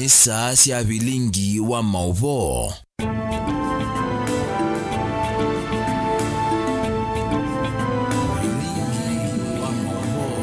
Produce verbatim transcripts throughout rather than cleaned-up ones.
Saa sya vilingi wa maũvoo. Vilingi wa maũvoo.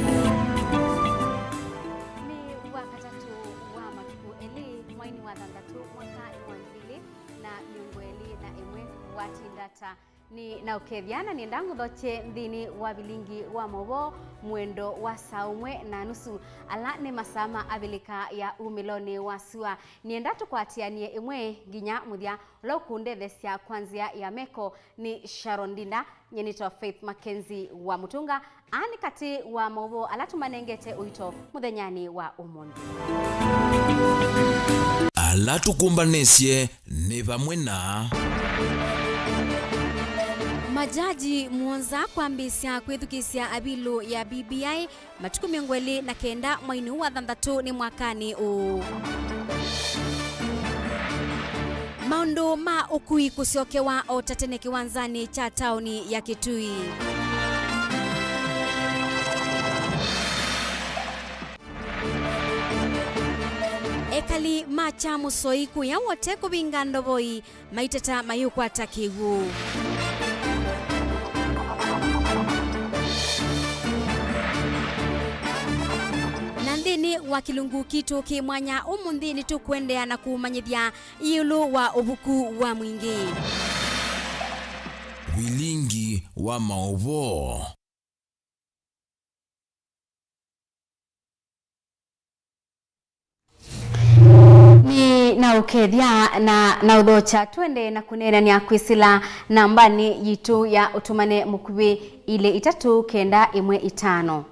Nĩ Wakatatũ wa matukũ elĩ, mweinĩ wa thanthatũ, mwaka wa ngili na mĩongo ĩlĩ na ĩmwe watinda ta. Nĩ na ũkethya na nĩenda ngũthokye nthĩnĩ wa vilingi wa maũvoo mwendo wa saa ũmwe na nusu, ala nĩ masaa ma Avilika ya umĩlonĩ wa sua. Nĩenda tũkwatĩanĩe ĩmwe nginya mũthya, ũla ũkũndethesya kwa nzĩa ya meko nĩ Sharon Ndinda. Nyie nĩtawa Faith Mackenzie wa Mũtũnga. Aa nĩ katĩ wa maũvoo ala tũmanengete ũito mũthenyanĩ wa ũmũnthĩ. Ala tũkũmbanĩsye nĩ vamwe na majaji mũonza kwambĩĩsya kwĩthukĩĩsya avilũ ya B B I matukũ mĩongo ĩlĩ na kenda mweinĩ ũũ wa thanthatũ nĩ mwakanĩ ũũ. Maũndũ ma ũkui kũsyokewa o ta tene kĩwanzanĩ kya taoni ya Kitui. Ekali ma Kyamũsoi kũya Wote kũvinga ndovoi maiteta mayũkwata kĩw'ũ. Na nthĩnĩ wa kĩlungu kitũ kĩ mwanya ũmũnthĩ, nĩtũkũendeea na kũmanyĩthya ĩũlũ wa ũvuku wa mwingĩ. Vilingi wa maũvoo. Nĩ na ũkethya na, na ũthokya, twende na kũneenany'a kwĩsĩla nambanĩ yitũ ya ũtũmane mũkuvĩ, ilĩ itatũ kenda ĩmwe itano.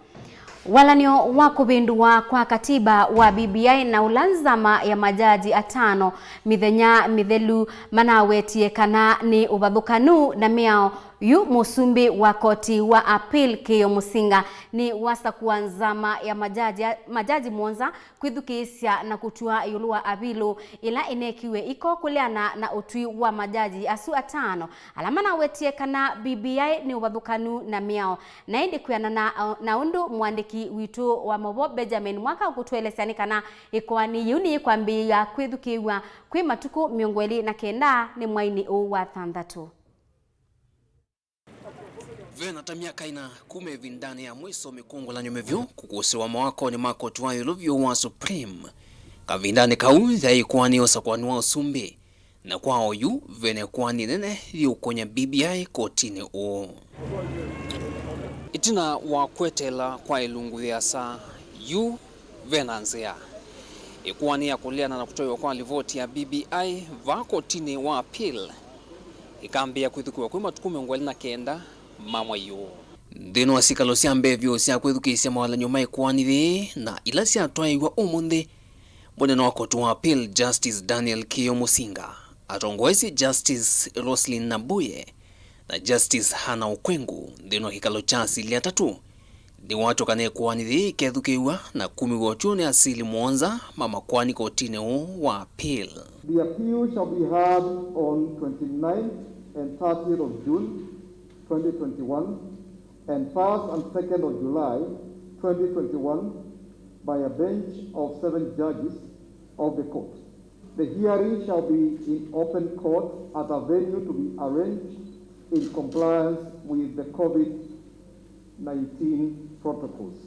Walan'yo wa kũvĩndũwa kwa katiba wa B B I na ũla nzama ya majaji atano mĩthenya mĩthelu manawetie kana nĩ ũvathũkanu na mĩao. Yu mũsumbĩ wa koti wa appeal Kĩĩo Mũsinga nĩ wasakũa nzama ya majaji, majaji mũonza kwĩthukĩĩsya na kũtw'a ĩũlũ wa avilũ ĩla ĩnekiwe iko kũleana na ũtwi wa majaji asu atano ala manawetie kana B B I nĩ ũvathũkanu na mĩao. Na ĩndĩ kwĩanana na ũndũ mũandĩki witũ wa maũvoo Benjamin Mwaka ũkũtũelesya nĩ kana ĩkoani yĩu nĩyĩkwambĩĩa kwĩthukĩĩw'a kwĩ matukũ mĩongo ĩlĩ na kenda nĩ mweinĩ ũũ wa thanthatũ. Ve na ta myaka ĩna kuma ĩvindanĩ ya mwĩso mĩkũngũlanyo mĩvyũ kũkũsĩwa mawakonĩ ma koti wa ĩũlũ vyũ wa Supreme. Kavindanĩ kau yaĩ ĩkoani ya ũsakũani wa ũsumbĩ, na kwa oyu ve na ĩkoani nene yĩũkũnya B B I kotinĩ ũũ. Ĩtina wa kweteela kwa ĩlungu yĩasa, yu ve na nzĩa. Ĩkoani ya kũleana na kũtwaĩwa kwa livoti ya B B I vaa kotinĩ wa appeal ĩkambĩĩa kwĩthukĩwa kwĩ matukũ mĩongo ĩlĩ na kenda ma mwei ũũ. Nthĩnĩ wa sikalo sya mbee vyũ sya kwĩthukĩĩsya mawalan'yo ma ĩkoani yĩĩ na ila syatwaĩiw'a ũmũnthĩ, mũnene wa koti wa appeal Justice Daniel Kĩĩo Mũsinga atongoesye Justice Roslyn Nabuye na Justice Hannah Okwengu nthĩnĩ wa kĩkalo kya asili atatũ. Nĩwatw'ĩka nĩ ĩkoani yĩĩ ĩkethukĩĩw'a na kumĩw'a ũtwi nĩ asili mũonza ma makoani kotinĩ ũũ wa appeal. The appeal shall be heard on twenty-ninth and thirtieth of June twenty twenty-one and first and second of July twenty twenty-one by a bench of seven judges of the court. The hearing shall be in open court at a venue to be arranged in compliance with the covid nineteen protocols.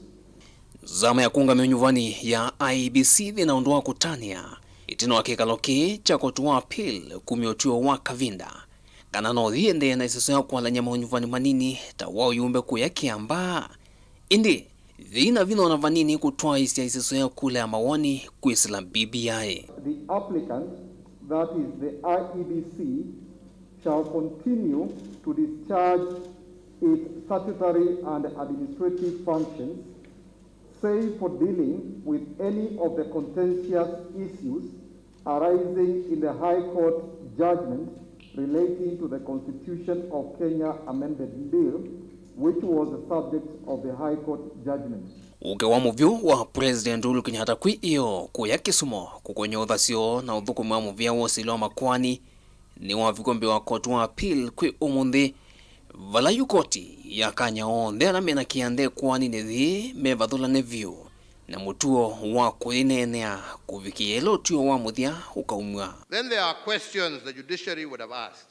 Nzama ya kũũngamĩa ũnyuvani ya I E B C yĩ na ũndũ wa kũtanĩa ĩtina wa kĩkalo kĩĩ kya koti wa appeal kumya ũtw'ĩo wa kavinda kana no yĩendee na ĩseso ya kũalan'ya maũnyuvani manini ta wa ũyumbe kũya Kĩambaa. Ĩndĩ yĩina vinya ona vanini kũtwaĩĩsya ĩseso ya kula ya mawoni kwĩsĩla B B I. The applicant, that is the I E B C, shall continue to discharge its statutory and administrative functions, save for dealing with any of the contentious issues arising in the High Court judgment relating to the Constitution of Kenya Amended Bill, which was the subject of the High Court judgment. Ũke wa mũvyũ wa President Uhuru Kenyatta kwĩ ĩoo kũya Kisumu kũkonya ũthasyo na ũthũkũmi wa mũvĩa wa ũsili wa makoani nĩwavikwa mbee wa koti wa appeal kwĩ ũmũnthĩ, vala yu koti yakany'a onthe ala mena kĩanda ĩkoaninĩ yĩĩ mevathũlane vyũ na mũtuo wa kũyĩneenea kũvikĩĩa ĩla ũtuo wa mũthya ũkaumw'a. Then there are questions the judiciary would have asked.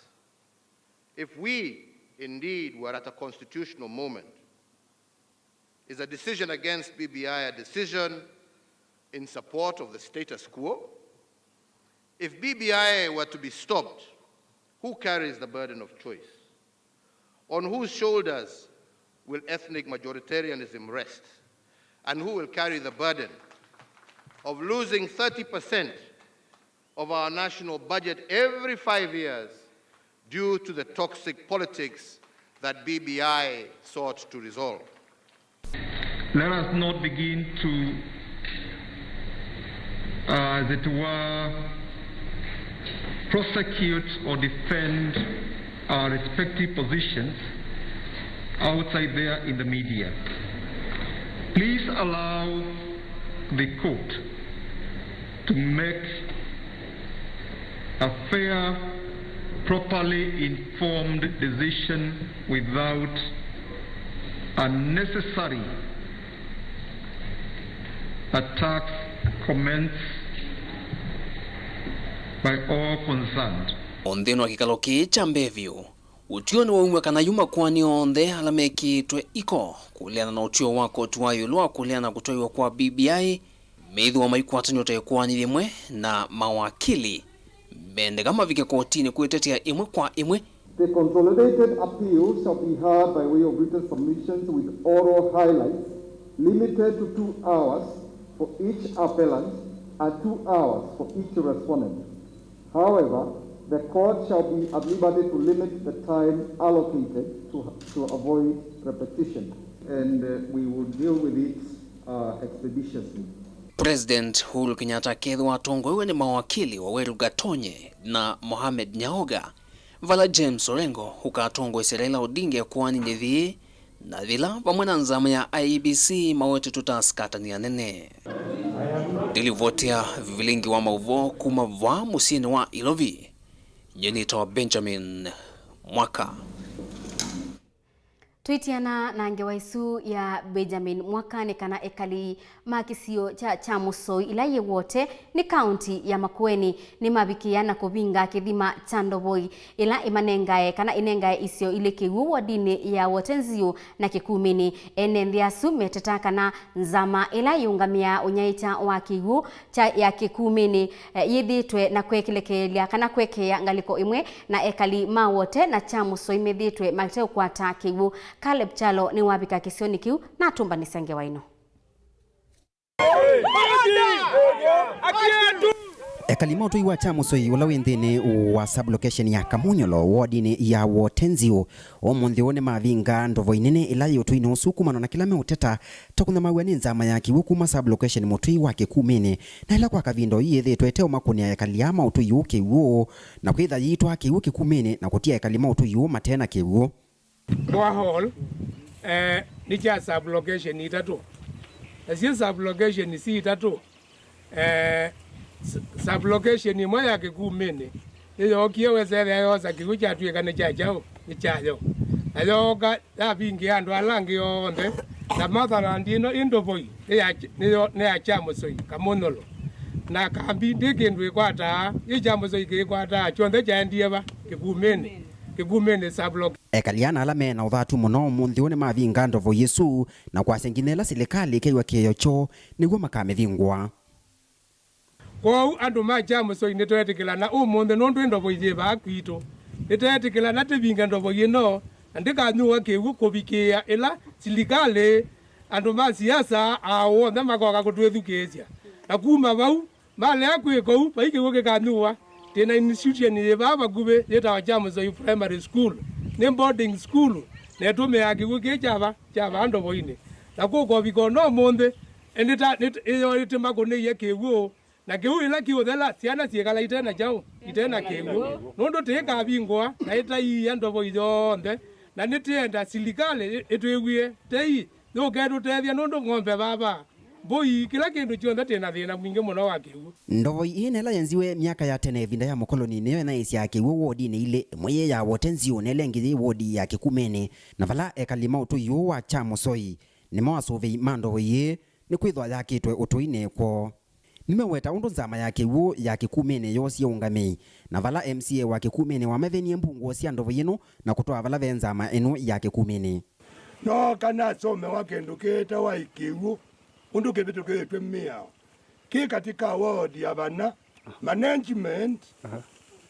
If we indeed were at a constitutional moment, is a decision against B B I a decision in support of the status quo? If B B I were to be stopped, who carries the burden of choice? On whose shoulders will ethnic majoritarianism rest? And who will carry the burden of losing thirty percent of our national budget every five years due to the toxic politics that B B I sought to resolve? Let us not begin to, uh, as it were, prosecute or defend our respective positions outside there in the media. Please allow the court to make a fair, properly informed decision without unnecessary attacks, comments by all concerned. O nthĩnĩ wa kĩkalo kĩĩ kya mbee vyũ, ũtuo nĩwaumw'a kana yu makoani onthe ala mekĩĩtwe iko kũleana na ũtuo wa koti wa ĩũlũ wa kũleana na kũtwaiwa kwa B B I meĩthĩwa maikwatanw'a ta ĩkoani yĩmwe na mawakili mendeka mavike kotinĩ kwĩtetea ĩmwe kwa ĩmwe. The consolidated appeal shall be heard by way of written submissions with oral highlights limited to two hours for each appellant and two hours for each respondent. However, the court shall be at liberty to limit the time allocated to, to avoid repetition. And, uh, we will deal with it, uh, expeditiously. President Uhuru Kenyatta akethĩwa atongoew'e nĩ mawakili Waweru Gatonye na Mohamed Nyaoga, vala James Orengo ũkatongoesya Raila Odinga ĩkoaninĩ yĩĩ, na yĩla vamwe na nzama ya I E B C mawetetwe ta asikatani anene. Ndĩlivotea vivilingi wa maũvoo kuma vaa mũsyĩnĩ wa Ilovi, nyie nĩtawa Benjamin Mwaka. Twĩtiana na ngewa ĩsu ya Benjamin Mwaka nĩ kana ekali ma kĩsio kya Kyamusoi ĩla yĩ Wote nĩ kaunti ya Makueni nĩmavikĩĩa na kũvinga kĩthima kya Ndovoi ĩla ĩmanengae kana ĩnengae isio ilĩ kĩw'ũ wodinĩ ya Wote Nziũ na Kĩkumĩnĩ. Ene nthĩ asu meteta kana nzama ĩla yĩũngamĩaa ũnyaĩĩkya wa kĩw'ũ kya ya Kĩkumĩnĩ, eh, yĩthĩĩtwe na kwekelekeelya kana kwekeea ngalĩko ĩmwe na ekali ma Wote na Kyamusoi methĩĩtwe mateũkwata kĩw'ũ. Caleb Kyalo nĩwavika kĩsionĩ kĩu na atũmbanĩsya ngewa ĩno. Ekali ma ũtũi wa Kyamusoi ũla wĩ nthĩnĩ wa sub-location ya Kamunyolo wodinĩ ya Wote Nziũ ũmũnthĩ ũũ nĩmavinga ndovo inene ĩla yĩ ũtũinĩ ũsu kumana na kĩla meũteta ta kũnyamaw'a nĩ nzama ya kĩw'ũ kuma sub-location mũtũi wa Kĩkumĩnĩ, na ĩla kwa kavinda ũu yĩthĩĩtwe ĩteũmakũnĩa ekali aa ma ũtũi ũũ kĩw'ũ na kwĩtha yĩitwaa kĩw'ũ Kĩkumĩnĩ na kũtia ekali ma ũtũi ũũ mate na kĩw'ũ. Borehole, eh, nĩ kya sub-location itatũ. Nasyo sub-location si itatũ, eh, s-, sub-location ĩmwe ya Kĩkumĩnĩ nĩyookie wesa ethĩa yosa kĩw'ũ kyatw'ĩka nĩ kya kyaũ, nĩ kyayo. Na yooka yavingĩa andũ ala angĩ onthe, na mathalandi ĩno ĩ Ndovoi nĩ ya, nĩ yo, nĩ ya Kyamusoi, Kamunyolo. Na kambi ndĩ kĩndũ ĩkwataa, yĩ Kyamusoi kĩĩkwataa, kyonthe kyaendie va? Kĩkumĩnĩ, Kĩkumĩnĩ sub-location. Ekali ana ala me na ũthatu mũno ũmũnthĩ ũũ nĩmavinga ndovo ĩsu na kwasya nginya ĩla silikalĩ ĩkew'a kĩeo kyoo nĩw'o makamĩvingũa. Kwoou andũ ma Kyamusoi nĩtweetĩkĩlana ũmũnthĩ nũndũ ĩ ndovo yĩ vaa kwitũ. Nĩtweetĩkĩlana tĩvinge ndovo ĩno na ndĩkanyuwa kĩw'ũ kũvikĩĩa ĩla silikalĩ, andũ ma siasa, aa onthe makoka kũtwĩthukĩĩsya. Na kuma vau, malea kwĩka ũu, vai kĩw'ũ kĩkanyuwa. Twĩ na institution yĩ vaa vakuvĩ yĩtawa Kyamusoi Primary School. Nĩ boarding school, na ĩtũmĩaa kĩw'ũ kĩĩ kya va, kya vaa ndovoinĩ. Na kũkovika o na ũmũnthĩ, ĩndĩ ta, nĩ, ĩyo ĩtĩmakũnĩie kĩw'ũ. Na kĩw'ũ ĩla kĩũthela, syana syĩkala ite na kyaũ? Ite na kĩw'ũ. Nũndũ tĩĩkavingũa, na ĩtaiia ndovo yonthe. Na nĩtĩenda silikalĩ ĩ-, ĩtwĩw'ĩe tei, yũke ĩtũtethye nũndũ ng'ombe vava, mbũi, kĩla kĩndũ kyonthe tĩ na thĩna mwingĩ mũno wa kĩw'ũ. Ndovo ii nĩ ĩla yenziwe myaka ya tene ĩvinda ya mũkoloni nĩyo ĩnaĩsyaa kĩw'ũ wodinĩ ilĩ, ĩmwe yĩ ya Wote Nziũ na ĩla ĩngĩ yĩ wodi ya Kĩkumĩnĩ, na vala ekali ma ũtũi ũũ wa Kyamusoi nĩmo asũvĩi ma ndovo ii, nĩkwĩthwa yakĩtwe ũtũinĩ kwoo. Nĩmeweta ũndũ nzama ya kĩw'ũ ya Kĩkumĩnĩ yoosie ũngamĩi, na vala M C A wa Kĩkumĩnĩ wamethenie mbungũo sya ndovo yĩno na kũtwaa vala ve nzama ĩno ya Kĩkumĩnĩ. Nooka nasomewa kĩndũ kĩĩtawa kĩw'ũ, ũndũ kĩvĩtũkĩĩtw'e mĩao. Kĩ katĩ ka wodi ya vana, management, aha,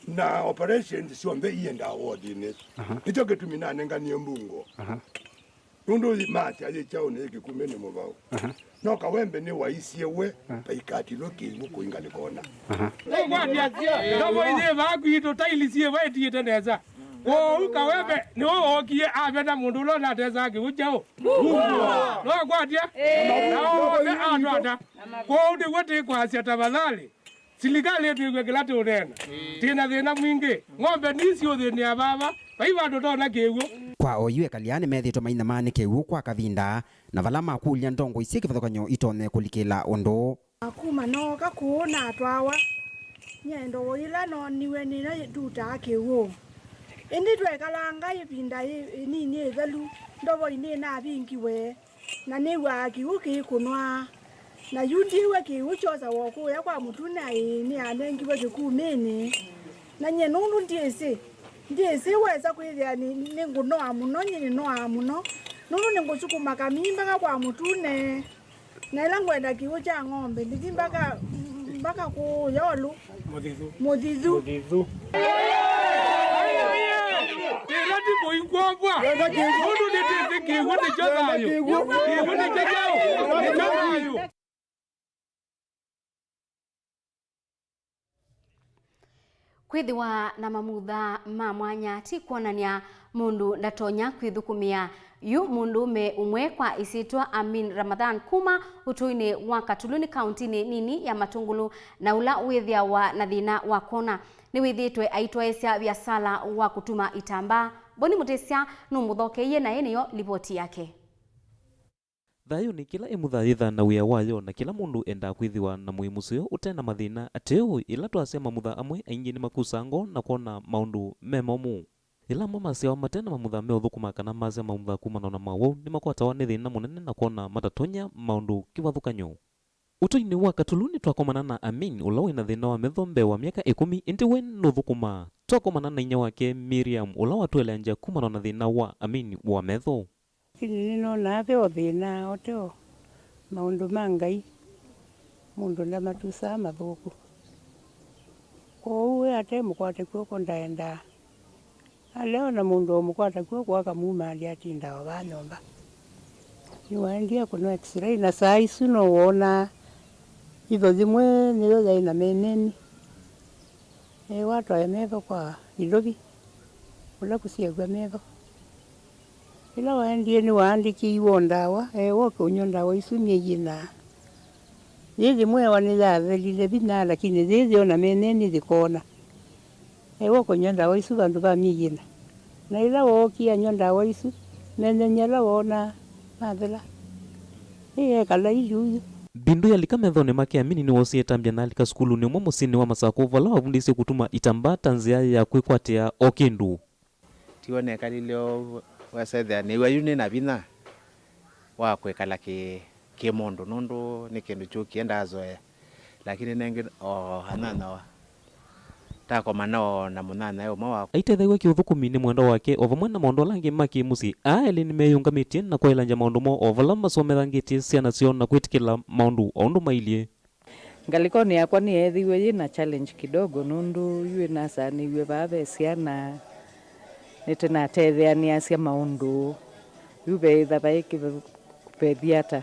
na operations syonthe iendaa wodinĩ. Aha. Nĩkyo kĩtumi nanenganie mbungũo. Aha. Nũndũ masya yĩ kyaũnĩ yĩ Kĩkumĩnĩ mũvau. Aha. No Kawembe nĩwaisye we, aha, paikatilwe kĩw'ũ kũinga nĩ kona. Aha. Ndovo inyie vaku itũ taili syĩ vaĩtiĩte nesa. Kwoou Kawembe nĩwe wookie avena mũndũ ũla ũnatesaa kĩw'ũ kyaũ. Nĩwakwatya? Ĩĩ. Na onthe atwata. Kwoou nĩw'o tĩkwasya tafadhali. Silikalĩ ĩtwĩw'e kĩla tũũneena. Ĩĩ. Twĩ na thĩna mwingĩ. Ng'ombe nĩsiũthĩnĩa vava. Vai vandũ tona kĩw'ũ. Kwa oyu ekali aa nĩmethĩĩtwe mainyamaa nĩ kĩw'ũ kwa kavinda, na vala makũlya ndongoi syĩ kĩvathũkany'o itonye kũlikĩla ũndũ ũũ. Kuma nooka kũũ natwawa, nyie ndovo ila nooniw'e nĩna ndutaa kĩw'ũ. Ĩndĩ twekalanga ĩvinda ĩ-, ĩnini ĩthelu, ndovo nĩnavingiwe, na nĩw'aa kĩw'ũ kĩikũnwa. Na yu ndiw'a kĩw'ũ kyosawa o kũya kwa mũtune, ĩĩ, nĩanengiwe Kĩkumĩnĩ. Na nyie nũndũ ndyĩsĩ, ndyĩsĩ wesa kwĩthĩa nĩ, nĩngũnoa mũno, nyie nĩnoaa mũno, nũndũ nĩngũsukuma kamii mpaka kwa mũtune. Na ĩla ngwenda kĩw'ũ kya ng'ombe, ndithi mpaka, mpaka kũũ Yolũ. Mũthithu. Mũthithu. Mũthithu. Ĩla ti mũikwovwa. Nũndũ nĩtĩsĩ kĩw'ũ nĩkyo thayũ. Kĩw'ũ nĩkyo thayũ. Nĩkyo thayũ. Kwĩthĩwa na mamutha ma mwanya ti kwonany'a mũndũ ndatonya kwĩthũkũmĩa. Yu mũndũũme ũmwe kwa ĩsyĩtwa Amin Ramadhan kuma ũtũinĩ wa Katuluni kauntinĩ nini ya Matũngũlũ, na ũla wĩthĩawa na thĩna wa kwona, nĩwĩthĩĩtwe aitwaĩĩsya viasala wa kũtuma itambaa. Boni Mũtĩsya nũmũthokeie, na ĩ nĩyo livoti yake. Thayũnĩ, kĩla ĩmutha yĩthaa na wĩa wayo, na kĩla mũndũ endaa kwĩthĩwa na mwĩĩ mũseo ũte na mathĩna. Ateo, ĩla twasya mamutha amwe, aingĩ nĩmakusaa ngoo na kwona maũndũ me momũ. Ĩla amwe masyawa mate na mamutha meũthũkũma kana masya mamutha kumana na mawau, nĩmakwatawa nĩ thĩna mũnene na kwona matatonya maũndũ kĩvathũkany'o. Ũtũinĩ wa Katuluni twakomana na Amin, ũla wĩ na thĩna wa metho mbee wa myaka ĩkũmi, ĩndĩ we nũthũkũmaa. Twakomana na inyia wake, Miriam, ũla watũeleangya kumana na thĩna wa Amin wa metho. Lakini nĩnonaa ve o thĩna, o te o maũndũ ma Ngai, mũndũ ndamatusaa mathũku. Kwoou we ate mũkwate kw'oko ndaendaa. Alea o na mũndũ o mũkwata kw'oko akamumaalya atindaa o vaa nyũmba. Nĩwaendie kũnwa x-ray, na saa isu no wonaa itho yĩmwe nĩyo yaĩ na meneni. Ĩĩ, watwae metho kwa Ilovi, kũla kũsyaĩw'a metho. Ĩla waendie nĩwaandĩkĩiwe o ndawa, eewa ũke ũnywa ndawa isu myei ĩna. Yĩ yĩmwe ewa nĩyathelile vinya, lakini yĩĩ yĩ o na meneni yĩkoona. Ewa ũkũnywa ndawa isu vandũ va myei ĩna. Na ĩla wookie anyw'a ndawa isu, meneni ala woonaa mathela. Ĩĩ, ekala yu yu. Mbindu yalika methonĩ make, Amini nĩwoosie ĩtambya na alika sukulunĩ ũmwe mũsyĩnĩ wa Masakũ, vala wavundĩisye kũtuma itambaa ta nzĩa ya kwĩkwatĩa o kĩndũ. Tiw'o nekalile ũu, wesa ĩthĩa nĩw'a yu nĩ na vinya wa kwĩkala kĩ, kĩ mũndũ, nũndũ nĩ kĩndũ kyũkie ndaazoea. Lakini nengĩ o anyanya wa, ndakomana o na mũnyanya ũmwe wa. Aitethaw'a kĩũthũkũmi nĩ mwendwa wake, o vamwe na maũndũ ala angĩ ma kĩ-mũsyĩ. Aa elĩ nĩmeyĩũngamĩtye na kwaĩlangya maũndũ moo o vala masomethangĩtye syana syoo na kwĩtĩkĩla maũndũ o ũndũ mailyĩ. Ngalĩkonĩ yakwa nĩyeethĩiwe yĩ na challenge kidogo, nũndũ yu nĩnasaanĩw'e vaa ve syana, nĩtũnatetheanĩasya maũndũ. Yu veĩtha vaĩ kĩvethi ata,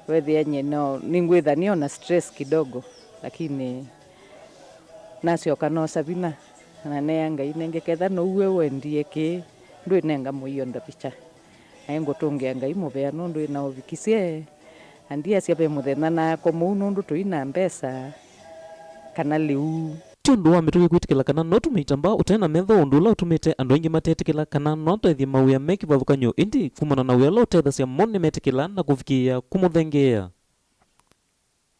weethĩa nyie no nĩngwĩtha nĩ o na stress kidogo, lakini nasyoka noosa vinya na neea Ngai nenge, ketha now'o we wendie kĩĩ, ndwĩnenga mũio ndavicha. Naĩ ngũtũngĩa Ngai mũvea nũndũ ĩna ũvikisye, na ndiasya ve mũthenya naakoma ũu nũndũ tũi na mbesa kana lĩu. Ti ũndũ wa mĩtũkĩ kwĩtĩkĩla kana no ũtume itambaa ũte na metho, ũndũ ũla ũtumĩte andũ aingĩ matetĩkĩla kana no atethye mawĩa me kĩvathũkany'o, ĩndĩ kumana na wĩa ũla ũtethasya mo nĩmetĩkĩlaa na kũvikĩĩa kũmũthengeea.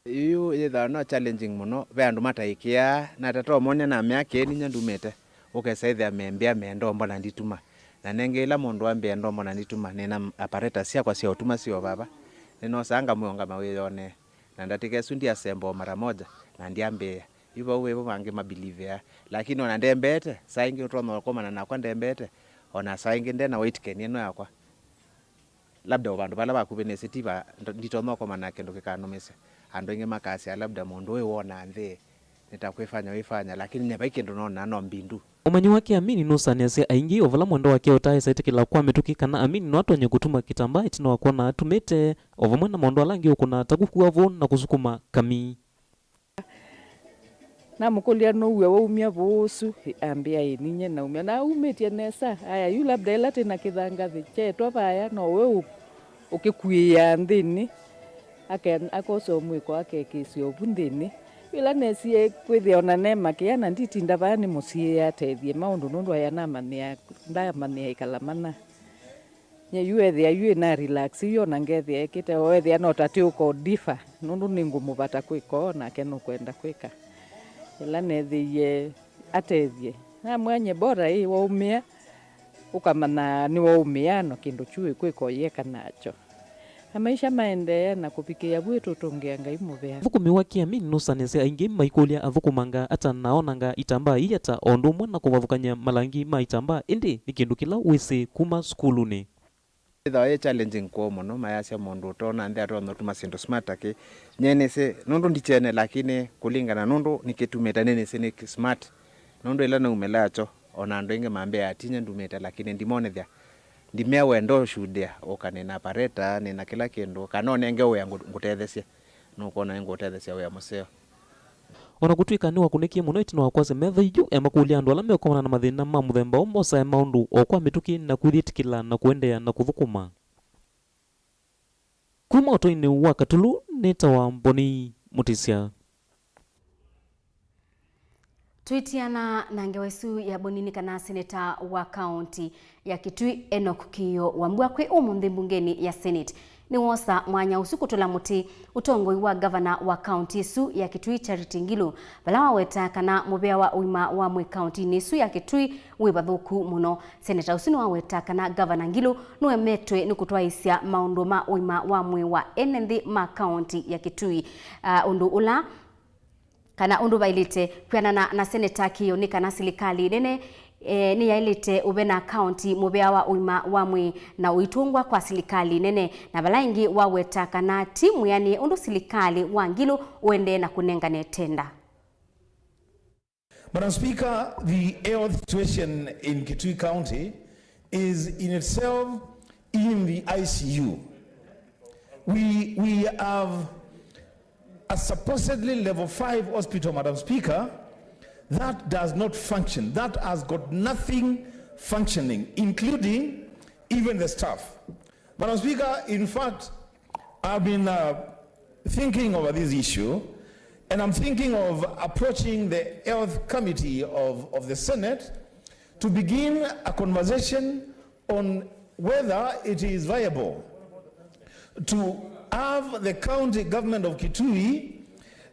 Yu yĩthawa no challenging mũno, ve andũ mataĩkĩaa, na tata ũmonĩa namea kĩĩ ninyie ndumĩte, ũkesa ĩthĩa membĩa me ndombo na ndituma. Na nengĩ ĩla mũndũ ambĩa ndombo na ndituma, nĩna apparatus syakwa sya ũtuma syĩ o vava, Nĩnosaa ngamwĩa ũngama wĩyonee, na ndatĩka ĩsu ndyasemba o mara moja, na ndyambĩĩa. Yu vau vevo vangĩ mabilivea, lakini ona ndembete, saa ingĩ ũtonya ũkomana nakwa ndembete, ona saa ingĩ nde na weight gain ĩno yakwa. Labda o vandũ vala vakuvĩ nĩsĩ ti va, ndo-, nditonya ũkomana na kĩndũ kĩkanũmĩsya. Andũ aingĩ makasya, labda mũndũ ũyũ wonaa nthĩ, nĩ ta kwĩfanya wĩfanya, lakini nyie vai kĩndũ nonaa, no mbindu. Ũmanyi wake Amini nũsanĩasya aingĩ o vala mwendwa wake ũtaaĩsa ĩtĩkĩla kwa mĩtũkĩ kana Amini no atonye kũtuma kĩtambaa ĩtina wa kwona atumĩte, o vamwe na maũndũ ala angĩ ũkũnaa ta kũkua vũũ na kũsukuma kamii. Namũkũlya, "Nũue waumya vũũ ũsu?" Ambĩa, "Ĩĩ, ninyie naumya." "Na umĩtye nesa?" "Aya, yu labda ĩla twĩ na kĩthangathĩ kyeetwa vaya, no we ũ-, ũkĩkuĩĩaa nthĩnĩ." Ake-, akosa o mwĩko akekĩĩsya ovu nthĩnĩ. Yu ĩla nesie kwĩthĩa ona ne makĩa na nditinda vaya nĩmũsiĩĩe atethye maũndũ, nũndũ aya namanyĩa, ndamanyĩa ĩkala mana. Nye yu ethĩa yu ĩna relax, yu ona ngethĩa ekĩte, o ethĩa no ta twĩũka o differ, nũndũ nĩngũmũvata kwĩka ũũ, nake nũkwenda kwĩka. Ĩla neethĩie atethye, namwĩa, "Nye bora ĩ waumĩa, ũkamanya nĩwaumĩa, no kĩndũ kyu wĩkwĩka ũyĩeka nakyo." Na maisha maendee na kũvikĩĩa vu ĩtũtũngĩa Ngai mũvea. Athũkũmi wa Kĩamini nũsanĩasya aingĩ maikũlya athũkũmanga ata na onanga itambaa ii ata, o ũndũ ũmwe na kũvathũkany'a malangi ma itambaa, ĩndĩ nĩ kĩndũ kĩla wĩsĩ kuma sukulunĩ. Ĩthĩawa yĩ challenging kũũ mũno, mayasya mũndũ ũtoona nthĩ atonya ũtuma syĩndũ smart akĩ. Nyie nĩsĩ, nũndũ ndikyene, lakini kũlingana nũndũ nĩkĩtumĩte, nĩnĩsĩ nĩ smart. Nũndũ ĩla naumĩlaa kyo, ona andũ aingĩ mambĩa atinya ndumĩte, lakini ndimonethya. Ndimea wendo ũshudĩa, ũka nĩna pareta, nĩna kĩla kĩndũ, kana ũnenge wĩa ngũ-, ngũtethesye. Nũkwona nĩngũũtethesya wĩa mũseo. O na kũtw'ĩka nĩwakũnĩkie mũno ĩtina wa kwasya metho yu emakũlya andũ ala meũkomana na mathĩna ma mũthemba ũũ mosae maũndũ o kwa mĩtũkĩ na kwĩyĩtĩkĩla na kũendeea na kũthũkũma. Kuma ũtũinĩ wa Katulu, nĩtawa Mboni Mũtĩsya. Tũitiana na ngewa ĩsu ya Mboni nĩ kana seneta wa kaũnti ya Kitui, Enock Kĩĩo Wambua, kwĩ ũmũnthĩ mbungenĩ ya Senate nĩwoosa mwanya ũsu kũtũla mũtĩ ũtongoi wa ngavana wa kaũnti ĩsu ya Kitui, Charity Ngilu, vala waweta kana mũvea wa ũima wa mwĩĩ kaũntinĩ ĩsu ya Kitui wĩ vathũku mũno. Seneta ũsu nĩwaweta kana ngavana Ngilu nũemetwe nĩ kũtwaĩĩsya maũndũ ma ũima wa mwĩĩ wa ene nthĩ ma kaũnti ya Kitui, ah, ũndũ ũla kana ũndũ vaĩlĩte. Kwĩanana na Seneta Kĩĩo, nĩ kana silikalĩ nene, eh, nĩyaĩlĩte ũvena kaũnti mũvea wa ũima wa mwĩĩ na ũitũngwa kwa silikalĩ nene, na vala ĩngĩ waweta kana ti mwĩanĩe ũndũ silikalĩ wa Ngilu ũendee na kũnengane tenda. Madam Speaker, the health situation in Kitui County is in itself in the I C U. We, we have a supposedly level five hospital, Madam Speaker, that does not function, that has got nothing functioning, including even the staff. Madam Speaker, in fact, I've been, uh, thinking over this issue, and I'm thinking of approaching the Health Committee of, of the Senate to begin a conversation on whether it is viable to have the county government of Kitui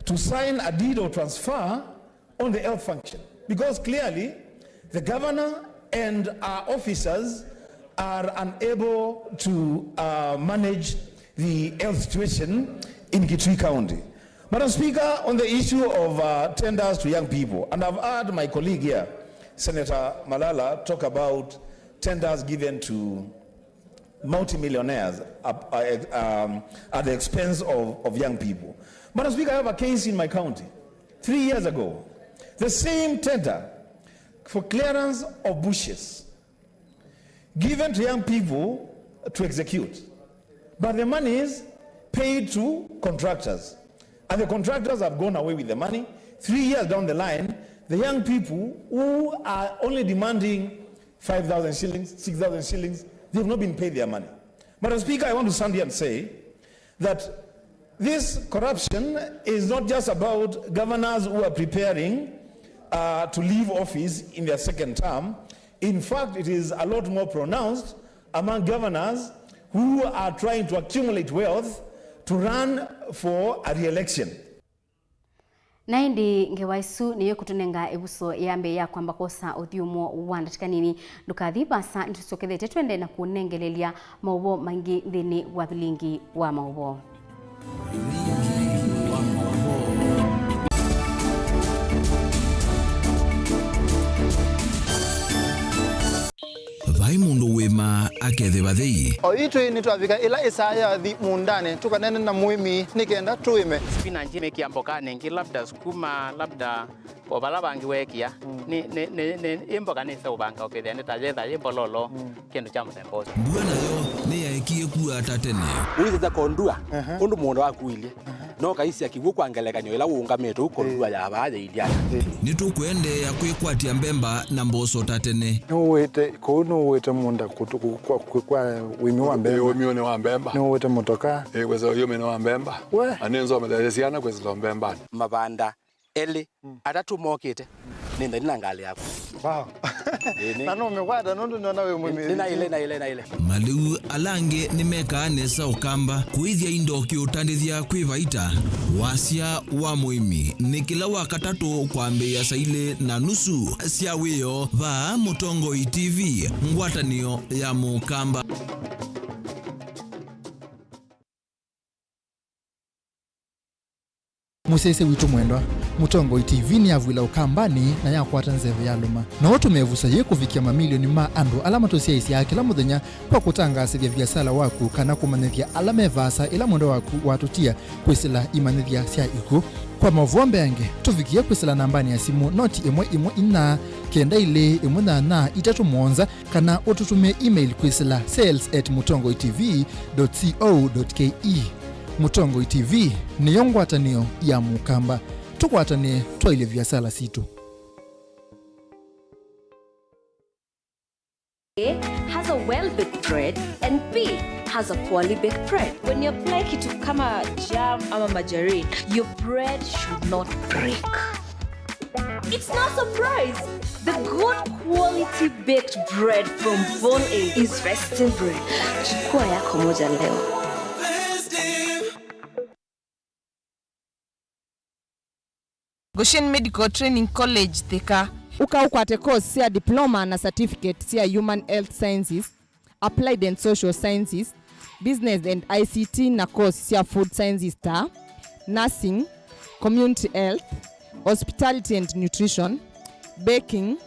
to sign a deed of transfer on the health function, because clearly the governor and our officers are unable to, uh, manage the health situation in Kitui County. Madam Speaker, on the issue of, uh, tenders to young people, and I've heard my colleague here, Senator Malala, talk about tenders given to multimillionaires, uh, uh, um, at the expense of, of young people. Madam Speaker, I have a case in my county three years ago. The same tender for clearance of bushes given to young people to execute. But the money is paid to contractors. And the contractors have gone away with the money. Three years down the line, the young people who are only demanding five thousand shillings, six thousand shillings, they've not been paid their money. Madam Speaker, I want to stand here and say that this corruption is not just about governors who are preparing, uh, to leave office in their second term. In fact, it is a lot more pronounced among governors who are trying to accumulate wealth to run for a re-election. Na ĩndĩ ngewa ĩsu nĩyo ĩkũtũnenga ĩvuso ya mbee ya kwamba kwosa ũthyũmũo wa ndatĩka nini. Ndũkathi vaasa, nĩtũsyokethete twende na kũnengelelya maũvoo maingĩ nthĩnĩ wa vilingi wa maũvoo. kethĩva thei. O itwĩ nĩtwavika ĩla ĩsaa yathi mũũndanĩ, tũkaneene na mũĩmi nĩ kenda tũĩme. Spinach mĩkĩa mbokanĩ ĩngĩ, labda sukuma, labda o vala vangĩ weekĩa. Mm. Nĩ, nĩ, nĩ, nĩ, ĩ mboka nĩseũvanga ũkethĩa nĩ ta yetha yĩ mbololo, mm, kĩndũ kya mũthemba ũsu. Mbua nayo nĩyaekie kua ta tene. Ũisĩsya kondua, aha, ũndũ mũũnda waku ũilyĩ. Aha. No kaisya kĩw'ũ kwa ngelekany'o ĩla ũũngamĩte ũu kondua, ĩĩ, ya vaa yĩilyĩ ata. Ĩĩ. Nĩtũkũendeea kwĩkwatya mbemba na mboso ta tene. Nũwĩte, kũu nũwĩte mũũnda kũtũ-, kũ-, kwa, kwa, kwa ũĩmi wa mbemba. Ĩĩ, ũĩminĩ wa mbemba. Nũwĩte mũtoka. Ĩĩ, kwĩsĩla ũĩminĩ wa mbemba. We. Na nĩnzomethaĩsye syana kwĩsĩla mbembanĩ. Mavanda elĩ, mm, atatũ mokĩte, nĩ nthani na ngalĩ yaku. Wow. Ĩĩ, nĩ- Na nũmĩkwata nũndũ nĩona wĩ mũmĩthĩ. Nĩ naĩle, naĩle, naĩle. Malĩu ala angĩ nĩmekaa nesa ũkamba kũĩthya indo kĩũtandĩthya kwĩ vaita. Wasya wa mũĩmi nĩ kĩla wa katatũ kwambĩĩa saa ilĩ na nusu sya wĩoo vaa Mũtongoi T V, ngwatanĩo ya Mũkamba. Mũsyaĩĩsya witũ mwendwa, Mũtongoi T V nĩyavw'ĩla Ũkambanĩ na yakwata nzeve yalũma. No ũtũme ĩvuso yĩĩ kũvikĩa mamilioni ma andũ ala matũsyaĩĩsyaa kĩla mũthenya kwa kũtangaasĩthya viasala waku kana kũmanyĩthya ala me vaasa ĩla mwendwa waku watũtia kwĩsĩla imanyĩthya sya ikw'ũ. Kwa maũvoo mbeange, tũvikĩe kwĩsĩla nambanĩ ya simũ noti ĩmwe ĩmwe inya kenda ilĩ ĩmwe nyanya itatũ mũonza, kana ũtũtũmĩe email kwĩsĩla sales at mũtongoi T V dot co dot K E. Mũtongoi T V nĩyo ngwatanĩo ya Mũkamba. Tũkwatanĩe twaĩlye viasala sitũ. A has a well-baked bread and B has a poorly baked bread. When you apply kitu kama jam ama margarine, your bread should not break. It's no surprise. The good quality baked bread from Bon A is festive bread. Chukua yako moja leo. Goshen Medical Training College, Thika. Ũka ũkwate course sya diploma na certificate sya Human Health Sciences, Applied and Social Sciences, Business and I C T na course sya Food Sciences ta Nursing, Community Health, Hospitality and Nutrition, Baking,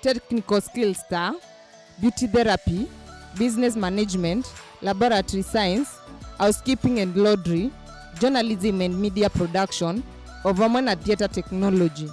Technical Skills ta Beauty Therapy, Business Management, Laboratory Science, Housekeeping and Laundry, Journalism and Media Production, o vamwe na Theatre Technology.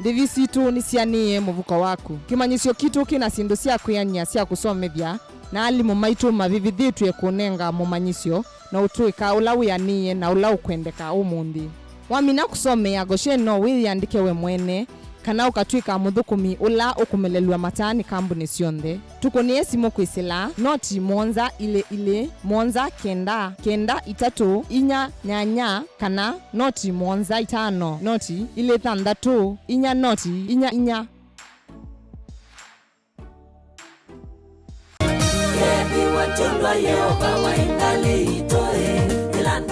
Ndĩvi sitũ nĩsianĩĩe mũvuko waku. Kĩmanyĩsyo kitũ kĩ na syĩndũ sya kwĩanĩa sya kũsomethya, na alimũ maitũ mavĩvĩthĩtw'e kũnenga mũmanyĩsyo na ũtũĩka ũla wĩanĩĩe na ũla ũkwendeka ũmũnthĩ. Wamina kũsomea Goshen, no wĩyĩandĩke we mwene kana ũkatw'ĩka mũthũkũmi ũla ũkũmelelw'a mataa nĩ kambunĩ syonthe. Tũkũnĩe simũ kwĩsĩla noti mũonza ilĩ ilĩ mũonza kenda kenda itatũ inya nyanya kana noti mũonza itano noti ilĩ thanthatũ inya noti inya inya.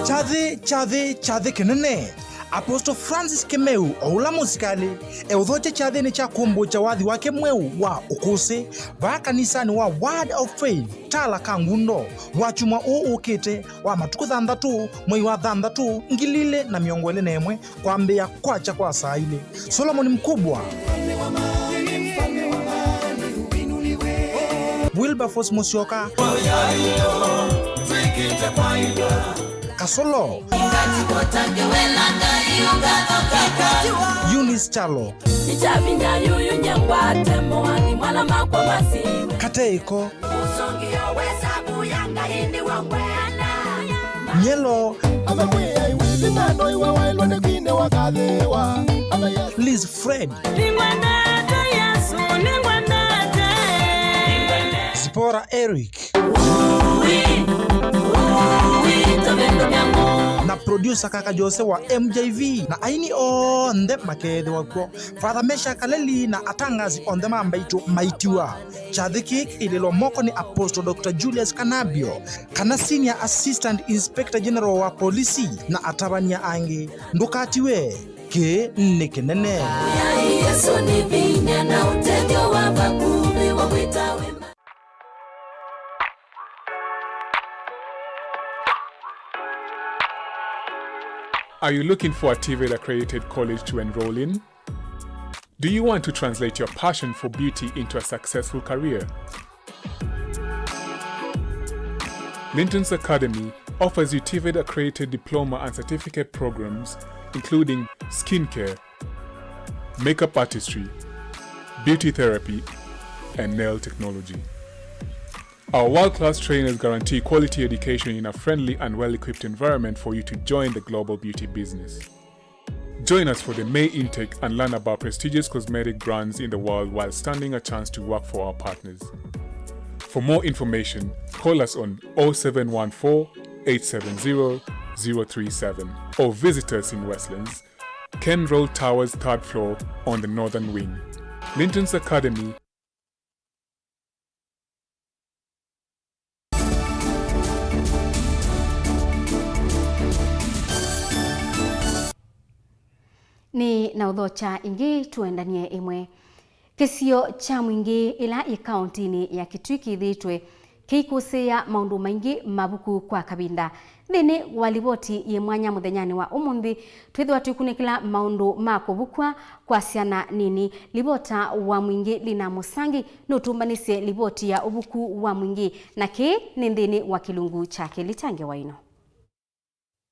Kyathĩ, kyathĩ, kyathĩ kĩnene. Apostle Francis Kĩmeu, o ũla mũsikalĩ, eũthokya kyathĩnĩ kya kũmbũkya wathi wake mweũ wa ũkũsĩ vaa kanisanĩ wa Word of Faith, Tala Kangundo, wakyumwa ũũ ũkĩte wa matukũ thanthatũ, mwei wa thanthatũ, ngili ilĩ na mĩongo ĩlĩ na ĩmwe, kwambĩĩa kwakya kwa saa ilĩ. Solomon Mkubwa. Wilberforce Musyoka. Kasolo. Eunice Kyalo. Katei Ĩko. Nyelo. Liz Fred. Zipporah Eric. Na producer Kaka Jose wa M J V, na aini onthe makeethĩwa kw'o. Father Meshack Kaleli na atangasi onthe ma mbaitũ maitiwa. Kyathĩ kĩĩ kĩilĩlwa moko nĩ Apostle Doctor Julius Kanabio, kana Senior Assistant Inspector General wa Polisi, na atavany'a angĩ. Ndũkatiwe, kĩĩ nĩ kĩnene. Yesũ nĩ vinya na ũtethyo wa vakuvĩ wa kwĩta wĩma. Are you looking for a TVET accredited college to enroll in? Do you want to translate your passion for beauty into a successful career? Linton's Academy offers you TVET accredited diploma and certificate programs, including skincare, makeup artistry, beauty therapy, and nail technology. Our world-class trainers guarantee quality education in a friendly and well-equipped environment for you to join the global beauty business. Join us for the May intake and learn about prestigious cosmetic brands in the world while standing a chance to work for our partners. For more information, call us on oh seven one four, eight seven zero, zero three seven or visit us in Westlands, Ken Roll Towers, third floor, on the northern wing. Linton's Academy. Nĩ na ũthokya ĩngĩ, tũendanie ĩmwe. Kĩsio kya Mwingĩ, ĩla yĩ kaũntĩnĩ ya Kitui, kĩthĩĩtwe kĩikũsĩĩa maũndũ maingĩ mavuku kwa kavinda. Nthĩnĩ wa livoti yĩ mwanya mũthenyanĩ wa ũmũnthĩ, twĩthĩwa twĩkunĩkĩla maũndũ ma kũvukw'a kwa syana nini. Livota wa Mwingĩ Lina Mũsangi nũtũmbanĩsye livoti ya ũvuku wa Mwingĩ, na kĩĩ nĩ nthĩnĩ wa kĩlungu kya kelĩ kya ngewa ĩno.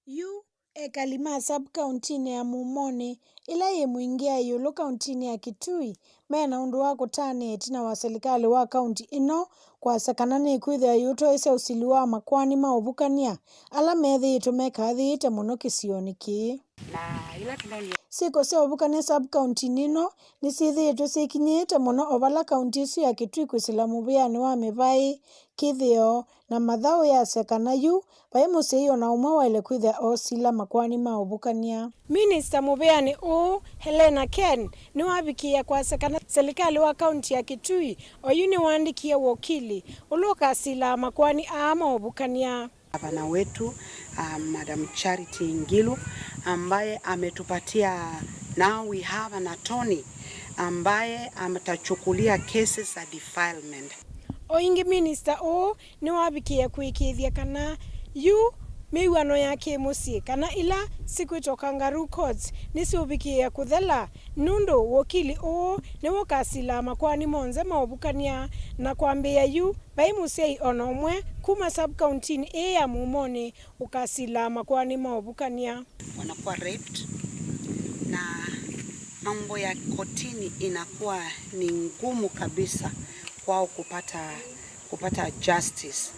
Yu ekali ma sub-kaũntĩnĩ ya Mumonĩ, ĩla yĩ Mwingĩ ya ĩũlũ kaũntĩnĩ ya Kitui, me na ũndũ wa kũtanĩa ĩtina wa silikalĩ wa kaũntĩ ĩno kwasya kana nĩkwĩthĩwa yĩũtoesya ũsili wa makoani ma ũvukany'a ala methĩĩtwe mekathĩĩte mũno kĩsionĩ kĩĩ. Syĩko sya ũvukany'a sub-kaũntĩnĩ ĩno nĩsyĩthĩĩtwe syĩkinyĩĩte mũno o vala kaũntĩ ĩsu ya Kitui kwĩsĩla mũvĩanĩ wa mĩvaĩ, kĩthĩo, na mathaũ yasya kana yu vai mũsyai o na ũmwe waĩle kwĩthĩa oosila makoani ma ũvukany'a. Minista mũvĩanĩ ũũ, Helena Ken, nĩwavikĩĩa kwasya kana silikalĩ wa kaũntĩ ya Kitui oyu nĩwaandĩkie wokili ũla ũkasilaa makoani aa ma ũvukany'a. Gavana wetu, uh, Madam Charity Ngilu, ambaye ametupatia, now we have an attorney ambaye atachukulia cases za defilement. O ĩngĩ, minista ũũ nĩwavikĩe kũĩkĩĩthya kana yu mĩw'ano ya kĩ-mũsyĩ, kana ila sikwĩtwa kangaroo courts, nĩsyũvikĩĩa kũthela, nũndũ wokili ũũ nĩw'o ũkasilaa makoani monthe ma ũvukany'a, na kwambĩĩa yu vai mũsyai o na ũmwe kuma sub-kaũntĩnĩ ĩĩ ya Mumonĩ ũkasilaa makoani ma ũvukany'a. Wanakuwa raped na mambo ya kotini inakuwa ni ngumu kabisa kwao kupata, kupata justice.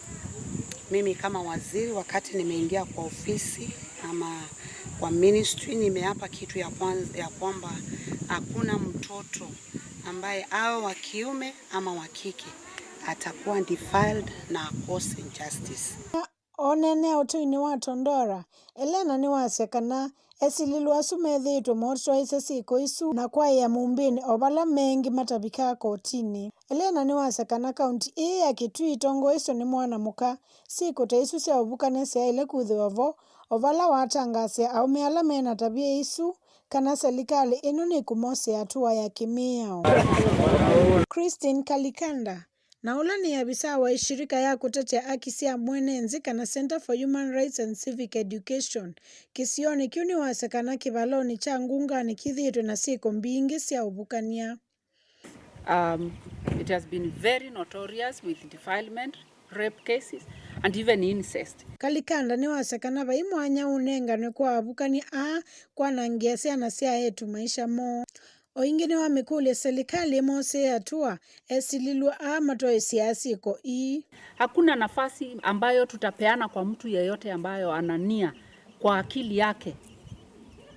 Mimi kama waziri, wakati nimeingia kwa ofisi ama kwa ministry, nimeapa kitu ya kwanza, ya kwamba hakuna mtoto ambaye awe wa kiume ama wa kike atakuwa defiled na akose justice. Oneenea ũtũinĩ wa Tondora, Elena nĩwasya kana esilĩlwa asu methĩĩtwe mootoesya syĩko isu na kwaĩa mumbĩnĩ o vala mengĩ matavikaa kotinĩ. Elena nĩwasya kana kaunti ĩĩ ya Kitui ĩtongoeswe nĩ mwana mũka, syĩko ta isu sya ũvukany'a syaĩle kwĩthĩwa vo, o vala watangaasĩa aũme ala me na tavia isu kana selikalĩ ĩno nĩkũmosea atũa ya kĩmĩao. Christine Kalikanda, na ũla nĩ avisaa wa ĩshirika ya kũtetea aki sya mwene nzĩ kana Center for Human Rights and Civic Education kĩsionĩ kĩu, nĩwasya kana kĩvalonĩ kya Ngunganĩ kĩthĩĩtwe na syĩko mbingĩ sya ũvukany'a. Um, it has been very notorious with defilement, rape cases, and even incest. Kalikanda nĩwasya kana vai mwanya ũnenganwe kwa avukany'a aa kwanangĩa syana sya eĩtu maisha moo. O ĩngĩ nĩwamĩkũlya selikalĩ ĩmosee atũa esilĩlwa aa matoesyaa syĩko ii. Hakuna nafasi ambayo tutapeana kwa mtu yeyote ambayo ana nia kwa akili yake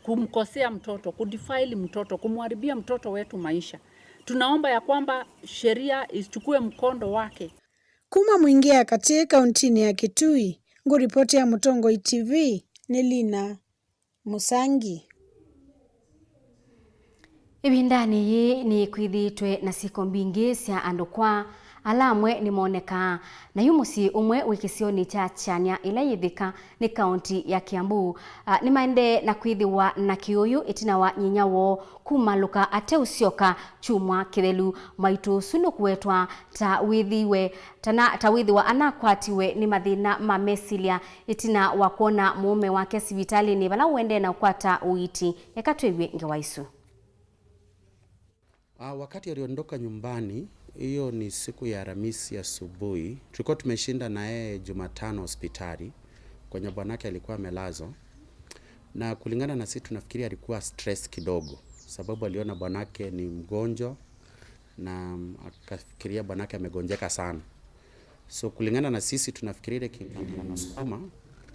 kumkosea mtoto, kudefile mtoto, kumharibia mtoto wetu maisha. Tunaomba ya kwamba sheria ichukue mkondo wake. Kuma Mwingĩ ya Katĩ kauntinĩ ya Kitui, ngũripotia Mũtongoi T V nĩ Lina Mũsangi. Ĩvindanĩ yĩĩ nĩkwĩthĩĩtwe na syĩko mbingĩ sya andũ kwa, ala amwe nĩmonekaa. Na yu mũsyĩ ũmwe wĩ kĩsionĩ kya Kyanya, ĩla yĩ Thika, nĩ kaunti ya Kiambu, a, nĩmaendee na kwĩthĩwa na kĩũyũ ĩtina wa nyinya woo kumalũka ateũsyoka kyumwa kĩthelu. Mwaitũ ũsu nũkũwetwa ta wĩthĩiwe, tana, ta wĩthĩwa anakwatiwe nĩ mathĩna ma mesilya ĩtina wa kwona mũũme wake sivitalĩnĩ vala ũendee na ũkwata ũiiti. Eka twĩw'e ngewa isu. Ah, wakati aliondoka nyumbani, Hiyo ni siku ya Alhamisi asubuhi. Tulikuwa tumeshinda na yeye Jumatano hospitali kwenye bwanake alikuwa amelazwa, na kulingana na sisi tunafikiri alikuwa stress kidogo, sababu aliona bwanake ni mgonjwa na akafikiria bwanake amegonjeka sana. So kulingana na sisi tunafikiri ile kinasukuma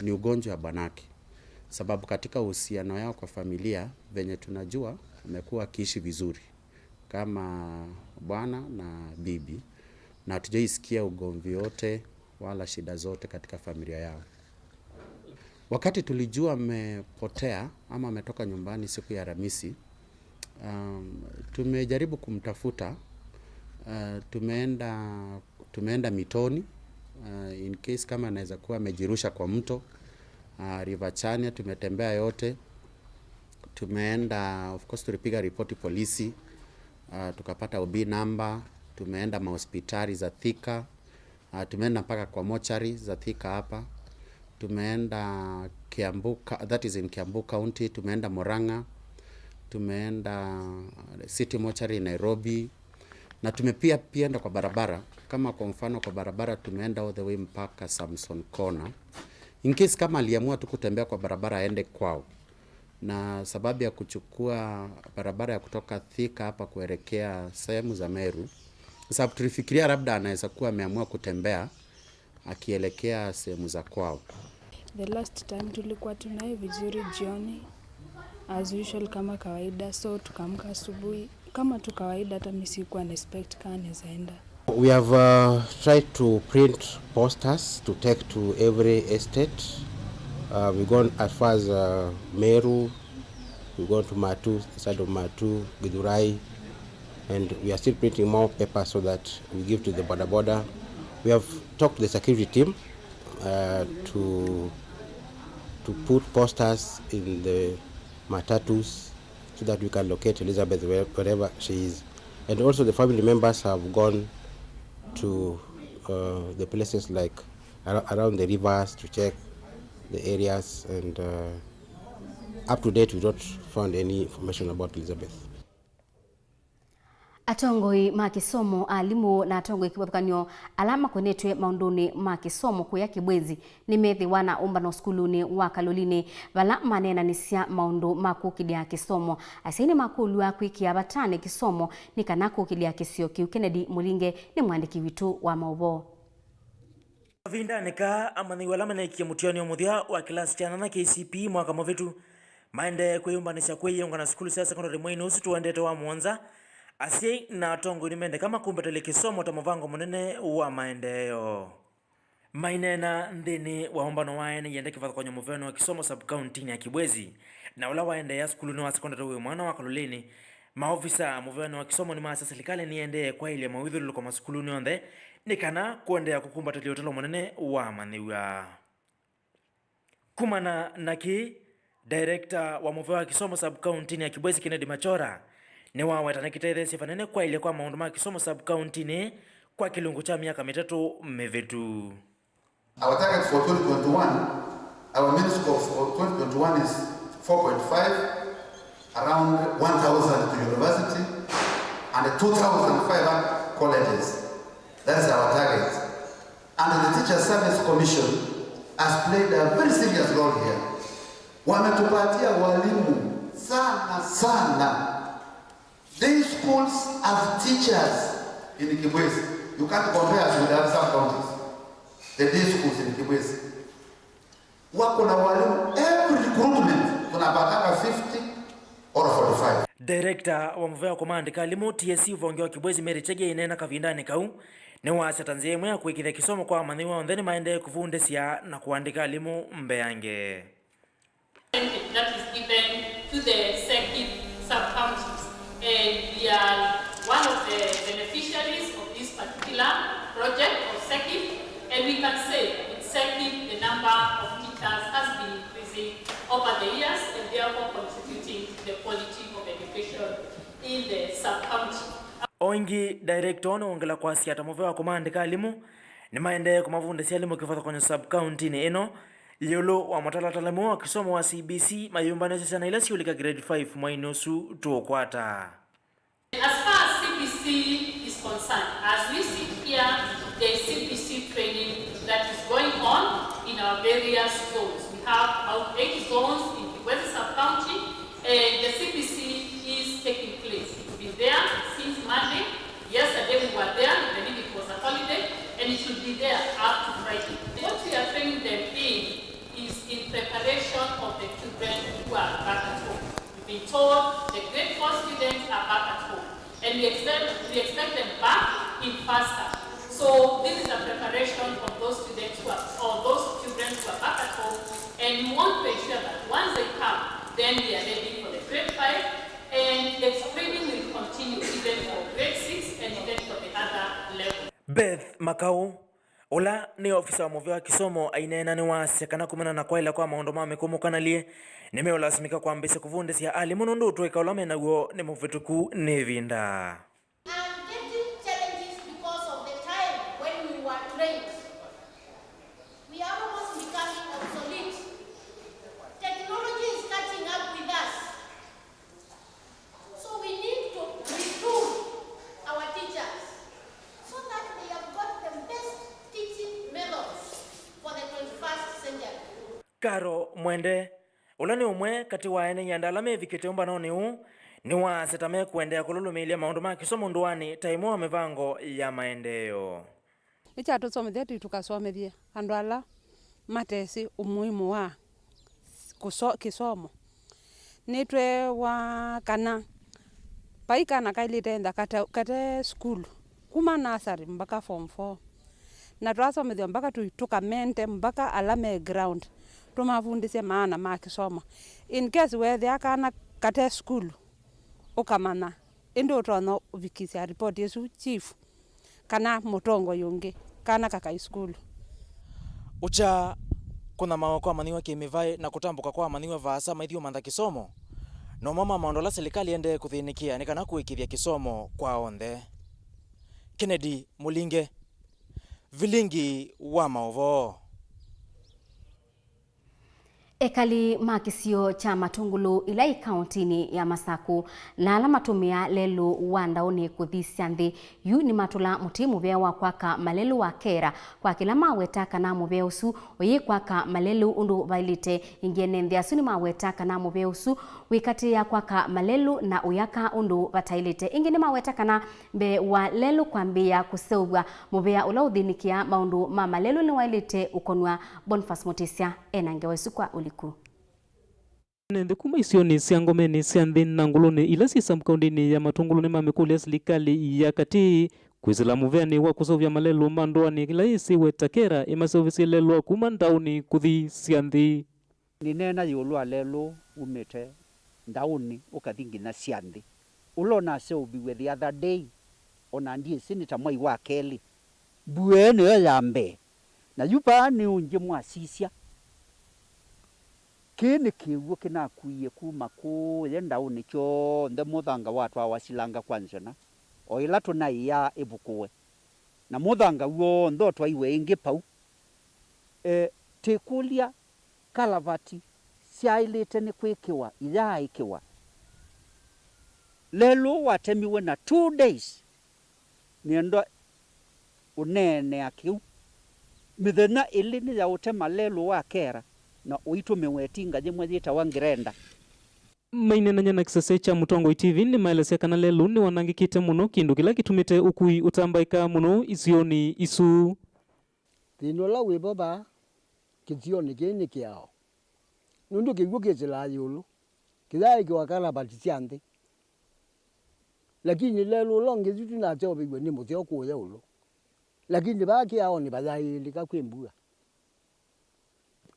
ni ugonjwa wa bwanake, sababu katika uhusiano yao kwa familia, venye tunajua, amekuwa akiishi vizuri kama bwana na bibi, na hatujaisikia ugomvi wote wala shida zote katika familia yao. Wakati tulijua amepotea ama ametoka nyumbani siku ya Alhamisi, um, tumejaribu kumtafuta. Uh, tumeenda, tumeenda mitoni, uh, in case kama anaweza kuwa amejirusha kwa mto, uh, River Chania, tumetembea yote. Tumeenda, of course, tulipiga ripoti polisi, uh, tukapata O B number. Tumeenda mahospitali za Thika, uh, tumeenda mpaka kwa mochari za Thika hapa. Tumeenda Kiambu, ka- that is in Kiambu County. Tumeenda Murang'a, tumeenda City Mortuary Nairobi, na tumepia pia enda kwa barabara. Kama kwa mfano kwa barabara tumeenda all the way mpaka Samson Corner. In case kama aliamua tu kutembea kwa barabara aende kwao, na sababu ya kuchukua barabara ya kutoka Thika hapa kuelekea sehemu za Meru, sababu tulifikiria labda anaweza kuwa ameamua kutembea akielekea sehemu za kwao. The last time tulikuwa tunaye vizuri jioni, as usual, kama kawaida, so tukaamka asubuhi kama tu kawaida, hata mi sikuwa na expect kaa anaweza enda. We have uh, tried to print posters to take to every estate. Uh, we've gone as far as uh, Meru, we've gone to Matu, the side of Matu, Githurai, and we are still printing more papers so that we give to the boda boda. We have talked to the security team uh, to to put posters in the matatus so that we can locate Elizabeth where- wherever she is. And also the family members have gone to uh, the places like ar- around the rivers to check the areas, and uh, up to date we don't found any information about Elizabeth. Atongoi ma kĩsomo, alimũ, na atongoi kĩvathũkany'o ala makonetw'e maũndũnĩ ma kĩsomo kũya Kĩbwezi nĩmethĩwa na ũmbano sukulunĩ wa Kalolini, vala maneenanĩsya maũndũ ma kũkĩlya kĩsomo. Asyai nĩmakũlw'a kwĩkĩa vatanĩ kĩsomo nĩ kana kũkĩlya kĩsio kĩu. Kennedy Mũlinge nĩ mwandĩki witũ wa maũvoo. Kavindanĩ kaa, amanyĩw'a ala maneekie mũtianĩo mũthya wa kĩlasi kya nyanya K C P E mwaka mũvĩtu maendee kwĩyũmbanĩsya kwĩyĩũngana sukulu sya sekondalĩ mweinĩ ũsu tũendete wa mũonza. Asyai na atongoi nĩmendeka makumbatĩlye kĩsomo ta mũvango mũnene wa maendeeo. Maineena nthĩnĩ wa ũmbano wa ene ĩenda kĩvathũkany'o mũveno wa kĩsomo sub-kauntinĩ ya Kibwezi, na ũla waendeea sukulunĩ wa sekondalĩ wĩ mwana wa Kalolini, maovisa a mũveno wa kĩsomo nĩmasya silikalĩ nĩyendee kwaĩlya mawĩthyũlũlũko masukulunĩ onthe nĩ kana kũendeea kũkumbatĩlya ũtalo mũnene wa amanyĩw'a. Kumana na kĩĩ, Director wa mũvea wa kĩsomo sub-kauntinĩ ya Kibwezi Kennedy Machora nĩwaweta nĩkĩtetheesye vanene kwaĩlya kwa maũndũ ma kĩsomo sub-kauntinĩ kwa kĩlungu kya myaka mĩtatũ mĩvĩtu. Our target for twenty twenty-one, our mean score for twenty twenty-one is four point five, around one thousand to university and two thousand five hundred colleges. That is our target. And the Teachers Service Commission has played a very serious role here. Wametupatia walimu sana sana. Day schools have teachers in Kibwezi. You can't compare us with other sub-counties. The day schools in Kibwezi. Wako na walimu, every recruitment tunapataka fifty or forty-five. Director wa mũvea wa kũmaandĩka alimũ, T S C, ũvonge wa Kibwezi, Mary Chege, aineena kavindanĩ kau, nĩwasya ta nzĩa ĩmwe ya kũĩkĩĩthya kĩsomo kwa amanyĩw'a onthe nĩmaendee kũvundĩsya na kũandĩka alimũ mbeange. That is given to the SEKIP sub-counties. And we are one of the beneficiaries of this particular project of SEKIP. And we can say in SEKIP, the number of teachers has been increasing over the years and therefore contributing to the quality of education in the sub-county. O ĩngĩ, director nĩwongela kwasya ta mũvea wa kũmaandĩka alimũ, nĩmaendee kũmavundĩsya alimũ kĩvathũkany'o sub-kauntinĩ ĩno, ĩũlũ wa mũtalatala mweũ wa kĩsomo wa C B C, mayũmbanĩsye syana ila siũlika grade five mweinĩ ũsu tũũkwata. As far as C B C is Concern. As we sit here, there is C P C training that is going on in our various zones. We have about eight zones in Kibwezi sub-county, and the C P C is taking place. It's been there since Monday. Yesterday we were there, I believe it was a holiday, and it will be there up to Friday. What we are training them in is in preparation of the children who are back at home. We've been told the grade four students are back at home, and we expect, we expect them back in faster. So this is a preparation of those students who are, or those children who are back at home, and we want to ensure that once they come, then we are ready for the grade five, and the screening will continue even for grade six and even for the other level. Beth Makau, ũla nĩ ofisa wa mũvĩa wa kĩsomo, aineena nĩwasya kana kumana na kwaĩla kwa maũndũ ma mĩkũmũkanalyĩ, nĩmeũlasimĩka kwambĩĩsya kũvundĩsya alimũ nũndũ ũtũĩka ũla me naw'o nĩ mũvĩtũku nĩ ĩvinda. I'm getting challenges because of the time when we were trained. We are almost becoming obsolete. Technology is catching up with us. So we need to retool our teachers so that they have got the best teaching methods for the twenty-first century. Karo Mwende, ũla nĩ ũmwe katĩ wa ene ianda ala mevikĩte ũmbanonĩ ũũ, nĩwasya ta mekũendeea kũlũlũmĩĩlya maũndũ ma kĩsomo ndũanĩ ta ĩmwe wa mĩvango ya maendeeo. Nĩkyatũsomethya tũi tũkasomethye andũ ala matesĩ ũmuimu wa kũso-, kĩsomo. Nĩtweewa kana vai kana kaĩlĩte ntha kate, kate sukulu, kuma nasarĩ mbaka form four. Na twasomethw'a mbaka tũi tũkamente mbaka ala me ground, tũmavundĩsye maana ma kĩsomo. In case weethĩa kana kate sukulu, ũkamanya, ĩndĩ ũtonya ũvikĩsya ripoti ĩsu chief kana mũtongoi ũngĩ, kana kakai sukulu. Ũkya kũnyamawa kwa amanyĩw'a kĩ-mĩvaĩ na kũtambũka kwa amanyĩw'a vaasa maithyũmantha kĩsomo, no mamwe ma maũndũ ala silikalĩ ĩendee kũthĩnĩkĩa nĩ kana kũĩkĩĩthya kĩsomo kwa onthe. Kennedy Mũlinge, Vilingi wa Maũvoo. Ekali ma kĩsio kya Matũngũlũ ila i kaũntinĩ ya Masakũ na ala matũmĩaa lelũ wa Ndaũnĩ kũthisya nthĩ yu nĩmatũla mũtĩ mũvea wa kwaka malelũ wa kera kwa kĩla maweta kana mũvea ũsu ũyĩ kwaka malelũ ũndũ vaĩlĩte. Ĩngĩ ene nthĩ asu nĩmaweta kana mũvea ũsu wĩkatĩĩa kwaka malelũ na ũyaka ũndũ vataĩlĩte. Ĩngĩ nĩmaweta kana mbee wa lelũ kwambĩĩa kũseũvw'a, mũvea ũla ũthĩnĩkĩaa maũndũ ma malelũ nĩwaĩlĩte ũkonw'a. Boniface Mutisya ena ngewa ĩsu kwa ũliku. Ene nthĩ kuma isionĩ sya ngomenĩ sya nthĩ na ngũlũnĩ ila syĩ sub-kaũndĩnĩ ya Matũngũlũ nĩmamĩkũlya silikalĩ ya katĩ kwĩsĩla mũveanĩ wa kũseũvya malelũ ma ndũanĩ ĩla yĩsĩwe ta kera ĩmaseũvĩsye lelũ wa kuma Ndaũnĩ kũthi sya nthĩ. Nĩneena ĩũlũ wa lelũ umĩte Ndaũnĩ ũkathi nginya sya nthĩ, ũla ũnaseũviw'e the other day, o na ndyĩsĩ nĩ ta mwai wa kelĩ. Mbua ĩĩ nĩyo ya mbee, na yu vaa nĩũngye mwasisya. Kĩĩ nĩ kĩw'ũ kĩnakuie kuma kũũya Ndaũnĩ kyonthe, mũthanga watwawa silanga kwa nzona, o ĩla tũnaĩaa ĩvukũwe, na mũthanga w'onthe ũtwaiwe ĩngĩ vau. E, tĩkũlya, kalavati syaĩlĩte nĩ kwĩkĩwa iyaaĩkĩwa? Lelũ watemiwe na two days. Nĩenda ũneenea kĩu. Mĩthenya ĩlĩ nĩ ya ũtema lelũ wa kera na ũitũmĩwa ĩtinga yĩmwe yĩtawa grenda. Maineenany'a na kĩsese kya Mũtongoi T V nĩmaelesya kana lelũ nĩwanangĩkĩte mũno, kĩndũ kĩla kĩtumĩte ũkui ũtambaĩka mũno isionĩ isu. Thĩna ũla wĩ vo vaa kĩsionĩ kĩĩ nĩ kĩao, nũndũ kĩw'ũ kĩsĩlaa ĩũlũ, kĩyaaĩkĩwa kalavati sya nthĩ. Lakini lelũ ũla ũngĩ yu tũnaseũvĩw'e nĩ mũseo kũũya ĩũlũ. Lakini vaa kĩaonĩ vayaĩlĩka kwĩ mbua.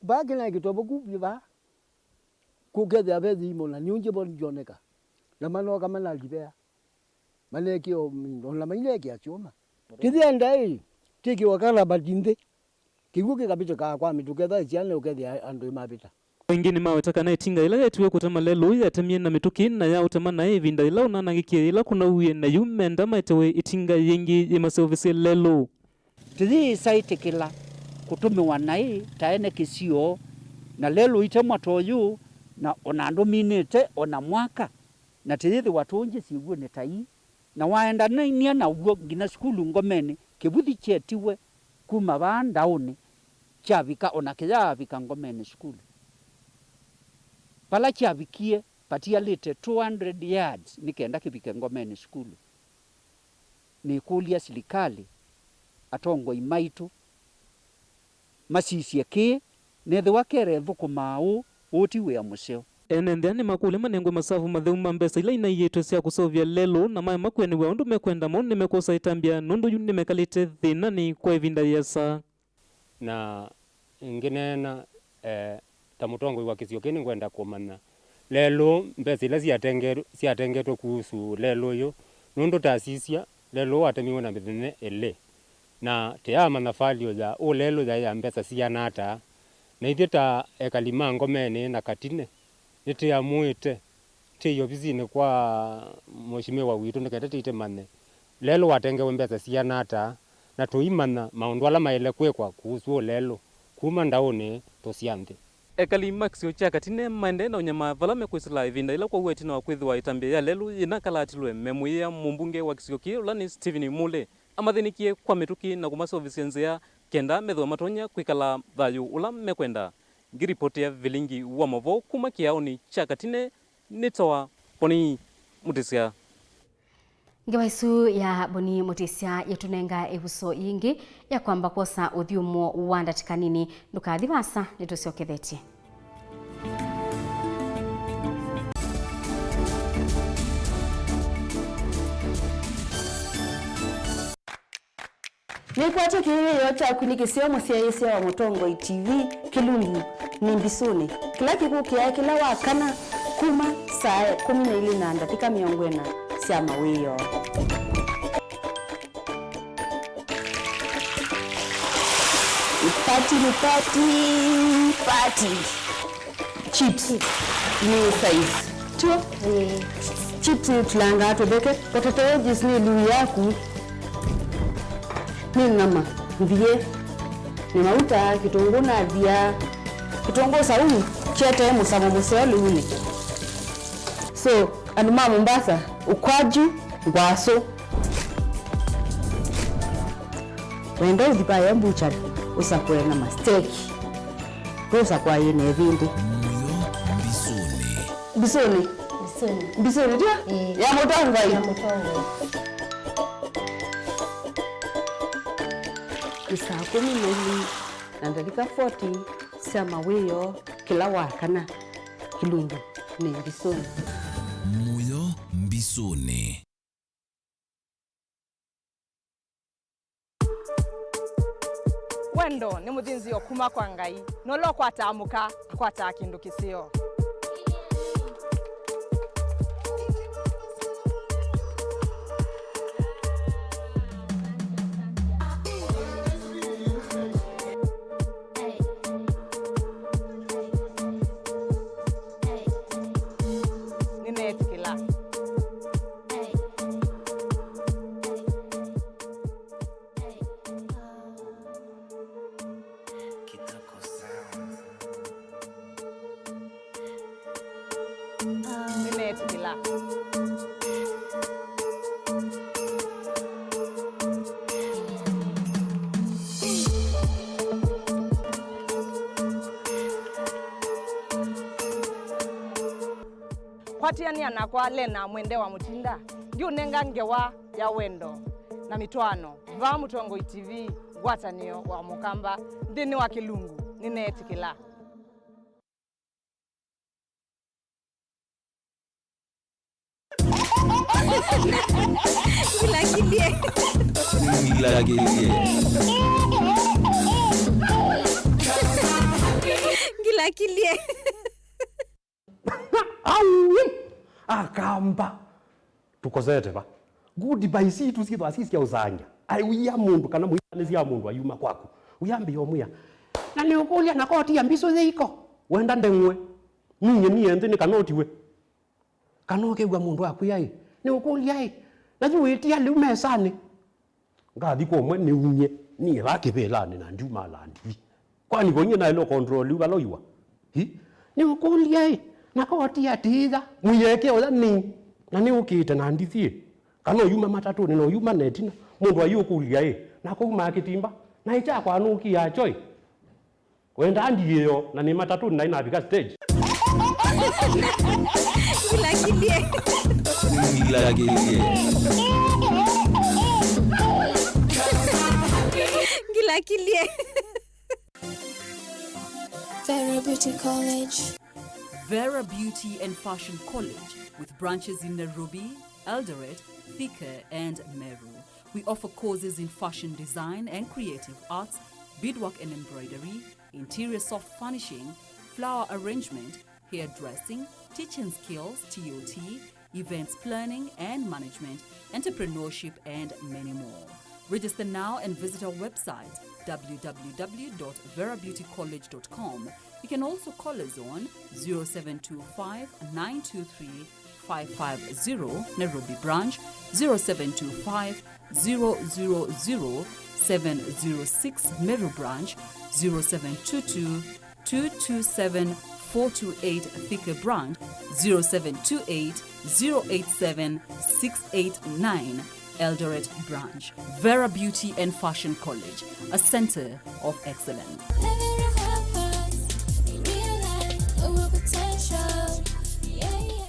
Vaa kĩnaĩ kĩtovoku vyũ vaa, kũkethĩa ve yĩimũ na nĩũngĩ vo ndyoneka. Na manooka manalivea. Manekĩa o mindo, na mainekĩa kyũma. Kĩthenda ĩ, kĩkĩwa kalavati nthĩ. Kĩw'ũ kĩkavĩtũkaa kwa mĩtũkĩ, etha syana ũkethĩa andũ ĩmavĩta. Aingĩ nĩmaweta kana ĩtinga ĩla yetiwe kũtema lelũ yatemie na mĩtũkĩ na yaũtema naĩ ĩvinda yĩla ũnanangĩkie yĩla kũnauie, na yu menda maetewe ĩtinga yĩngĩ yĩmaseũvĩsye lelũ. Tĩyĩĩsa ĩtĩkĩla kũtũmĩwa naĩ ta ene kĩsio, na lelũ itemwa ta ũyũ, na ona andũ minĩte ona mwaka, na tĩyĩthĩwa tũũngye syĩw'ũnĩ ta ii. na waendanania naw'o nginya sukulu ngomenĩ, kĩvuthi kyetiwe kuma vaa ndaũnĩ kyavika, o na kĩyaavika ngomenĩ sukulu. Vala kyavikie vatialĩte two hundred yards nĩ kenda kĩvike ngomenĩ sukulu. Nĩkũlya silikalĩ, atongoi maitũ, masisye kĩĩ, nethĩwa kere ĩthũkũmaa ũũ, ũũ ti wĩa mũseo. Ene nthĩ nĩmakũlya manengwe masavu matheu ma mbesa ila inaĩĩtwe sya kũseũvya lelũ, na maema kwĩanĩw'a ũndũ mekwenda mo nĩmekwosa ĩtambya, nũndũ yu nĩmekalĩte thĩnanĩ kwa ĩvinda yĩasa. Na ngĩneena, eh, ta mũtongoi wa kĩsio kĩĩ, nĩngwenda kũmanya lelũ, mbesa ila syatenge-, syatengetwe kuhusu lelũ ũyũ, nũndũ tasisya lelũ ũũ watemiwe na mĩthenya ĩlĩ, na tĩamanya value ya ũ lelũ yaĩ ya mbesa siana ata. Na ithyĩ ta ekali ma Ngomeni na Katine, nĩtĩamũĩte tĩĩ ovisinĩ kwa Mheshimiwa witũ nĩ kenda tĩtĩmanye lelũ watengewe mbesa siana ata, na tũimanya maũndũ ala maĩle kwĩkwa kuhusu ũ lelũ kuma ndaũnĩ tũsya nthĩ. Ekali ma kĩsio kya Katine maendee na ũnyamaa vala mekwĩsĩla ĩvinda yĩla kwaua ĩtina wa kwĩthĩwa ĩtambya ya lelũ yĩnakalatilwe, memũĩĩa mũmbunge wa kĩsio kĩĩ, ũla nĩ Stephen Mule, amathĩnĩkie kwa mĩtũkĩ na kũmaseũvĩsya nzĩa kenda methĩwe matonya kwĩkala thayũ ũla mekwenda. Ngĩripotea vilingi wa maũvoo kuma kĩaonĩ kya Katine, nĩtawa Boni Mũtĩsya. Ngewa ĩsu ya Boni Mũtĩsya yĩtũnenga ĩvuso yĩngĩ ya kwamba kwosa ũthyũmũo wa ndatĩka nini. Ndũkathi vaasa, nĩtũsyokethetye. Nĩkwatya kĩĩo kyaku nĩ kĩseo mũsyaĩĩsya wa Mũtongoi T V, Kĩlungu nĩ Mbisũnĩ, kĩla kĩkũkĩaa kĩla wa kana kuma saa ĩkũmi na ilĩ na ndatĩka mĩongo ĩna sya mawĩoo. Party ni party, party. Chips ni size. Tio? Ĩĩ. Chips ni tulanga tũtheke. Potato wedges ni liu yaku. Ni nyama. Mbiye. Ni mauta, kitunguu na thia. Kitunguu saumu kyetee mũsamo mũseo liunĩ. So, andũ ma Mombasa, ukwaju, ngwasũ. Wenda ũthi vaya mbuchari, ũsakũe na masteki. Ndũsakũa yĩ na ĩvĩndĩ. Mũyo mbisũnĩ. Mbisũnĩ? Mbisũnĩ. Mbisũnĩ, tio? Ĩĩ. Ya mũtongoi? Ya mũtongoi. Nĩ saa kũmi na ilĩ na ndatĩka forty sya mawĩoo kĩla wa kana. Kĩlungu nĩ mbisũnĩ. Mũyo mbisũnĩ. Wendo nĩ mũthĩnzĩo kuma kwa Ngai, na ũla ũkwataa mũka akwataa kĩndũ kĩseo. Nĩneetĩkĩla. Nĩneetĩkĩla. Kwatĩanĩa nakwa Lena Mwende wa Mũtinda, ndyũnenga ngewa ya wendo na mĩtwaano vaa Mũtongoi T V, ngwatanĩo wa Mũkamba nthĩnĩ wa Kĩlungu, nĩneetĩkĩla. Ngilakilie. Ngilakilie. Ngilakilie. Au! Akamba. Tũkosete va? Good bye sitũ syĩthwa si sya ũsangya. Ai, wia mũndũ kana mũikanĩsya mũndũ ayuma kwaku. Uyambĩĩa ũmwĩa. Na nĩũkũlya na koti ya mbisũ yĩiko. Wenda ndeng'we. Ninyie niĩ nthĩ nĩ kana ũtiwe. Kana ũkew'a mũndũ akwĩa ĩ. Nĩũkũlya ĩ. Na yu wĩtia lĩu mesanĩ. Ngathi kwa ũmwe nĩumye, niĩ va kĩvĩlanĩ na ndiuma la ndivi. Kwani ko nyie naĩle control vala ũiwa? Hi? Nĩũkũlya ĩ, na koti atĩĩa, mũyeke ũya nĩ, na nĩũkĩte na ndithi ĩ. Kana ũyuma matatũnĩ na ũyuma na ĩtina. Mũndũ ayĩũkũlya ĩ, na kũumaa kĩtimba, na ĩkyakwa nũkia kyo ĩ? Wendaa ndiĩo, na nĩ matatũnĩ na ĩnavika stage. Ngilakilie. Ngilakilie. Ngilakilie. Vera Beauty College. Vera Beauty and Fashion College, with branches in Nairobi, Eldoret, Thika, and Meru. We offer courses in fashion design and creative arts, beadwork and embroidery, interior soft furnishing, flower arrangement, hairdressing, teaching skills, T O T, events planning and management, entrepreneurship, and many more. Register now and visit our website, w w w dot vera beauty college dot com. You can also call us on zero seven two five, nine two three, five five zero, Nairobi branch, zero seven two five, zero zero zero, seven zero six, Meru branch, zero seven two two, two two seven, four two eight, Thika branch, zero seven two eight, zero eight seven, six eight nine, Eldoret branch. Vera Beauty and Fashion College, a center of excellence. Realize, realize our potential. Yeah, yeah.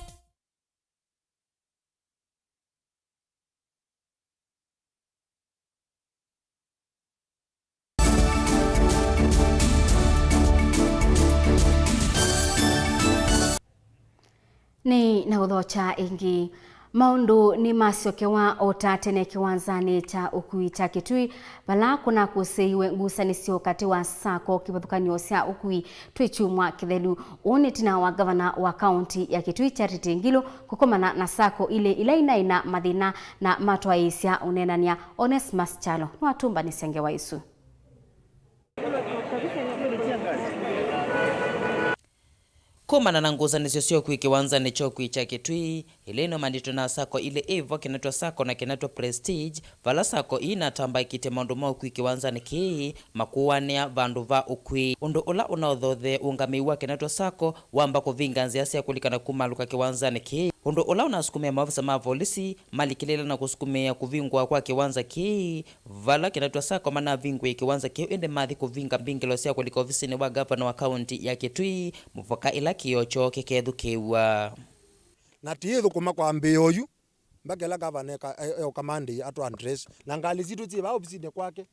Nĩ na ũthokya ĩngĩ. Maũndũ nĩmasyokewa o ta tene kĩwanzanĩ kya ũkui kya Kitui, vala kũnakũsĩiwe ngusanĩsyo katĩ wa sacco kĩvathũkany'o sya ũkui twĩ kyumwa kĩthelu. Ũũ nĩ ĩtina wa ngavana wa kaũnti ya Kitui Charity Ngilu kũkomana na sacco ilĩ ila inaĩ na mathĩna na matwaĩĩsya ũneenany'a. Onesmus Kyalo nĩwatũmbanĩsya ngewa ĩsu. Kumana na ngusanĩsyo sya ũkui kĩwanzanĩ kya ũkui kya Kitui, ĩla ĩnomanĩtwe na sacco ilĩ ĩvo, Kinatwa Sacco na Kinatwa Prestige, vala sacco ii inatambaĩkĩtye maũndũ ma ũkui kĩwanzanĩ kĩĩ, makũanĩa vandũ va ũkui. Ũndũ ũla ũnaothothee ũngamĩi wa Kinatwa Sacco wamba kũvinga nzĩa sya kũlika na kumaalũka kĩwanzanĩ kĩĩ, ũndũ ũla ũnasukumĩe maovisa ma volisi malikĩlĩĩla na kũsukumĩĩa kũvingũa kwa kĩwanza kĩĩ, vala Kinatwa Sacco manavingũie kĩwanza kĩu, ĩndĩ mathi kũvinga mbingĩlo sya kũlika ovisinĩ wa ngavana wa kaũnti ya Kitui mũvaka ĩla kĩoo kyoo kĩkethukĩĩw'a. Na tũyĩthũkũma kwambĩĩa oyu, mpaka ĩla ngavana eka-, e-, eũka Monday atũ address. Na ngalĩ sitũ syĩ vaa ovisinĩ kwake.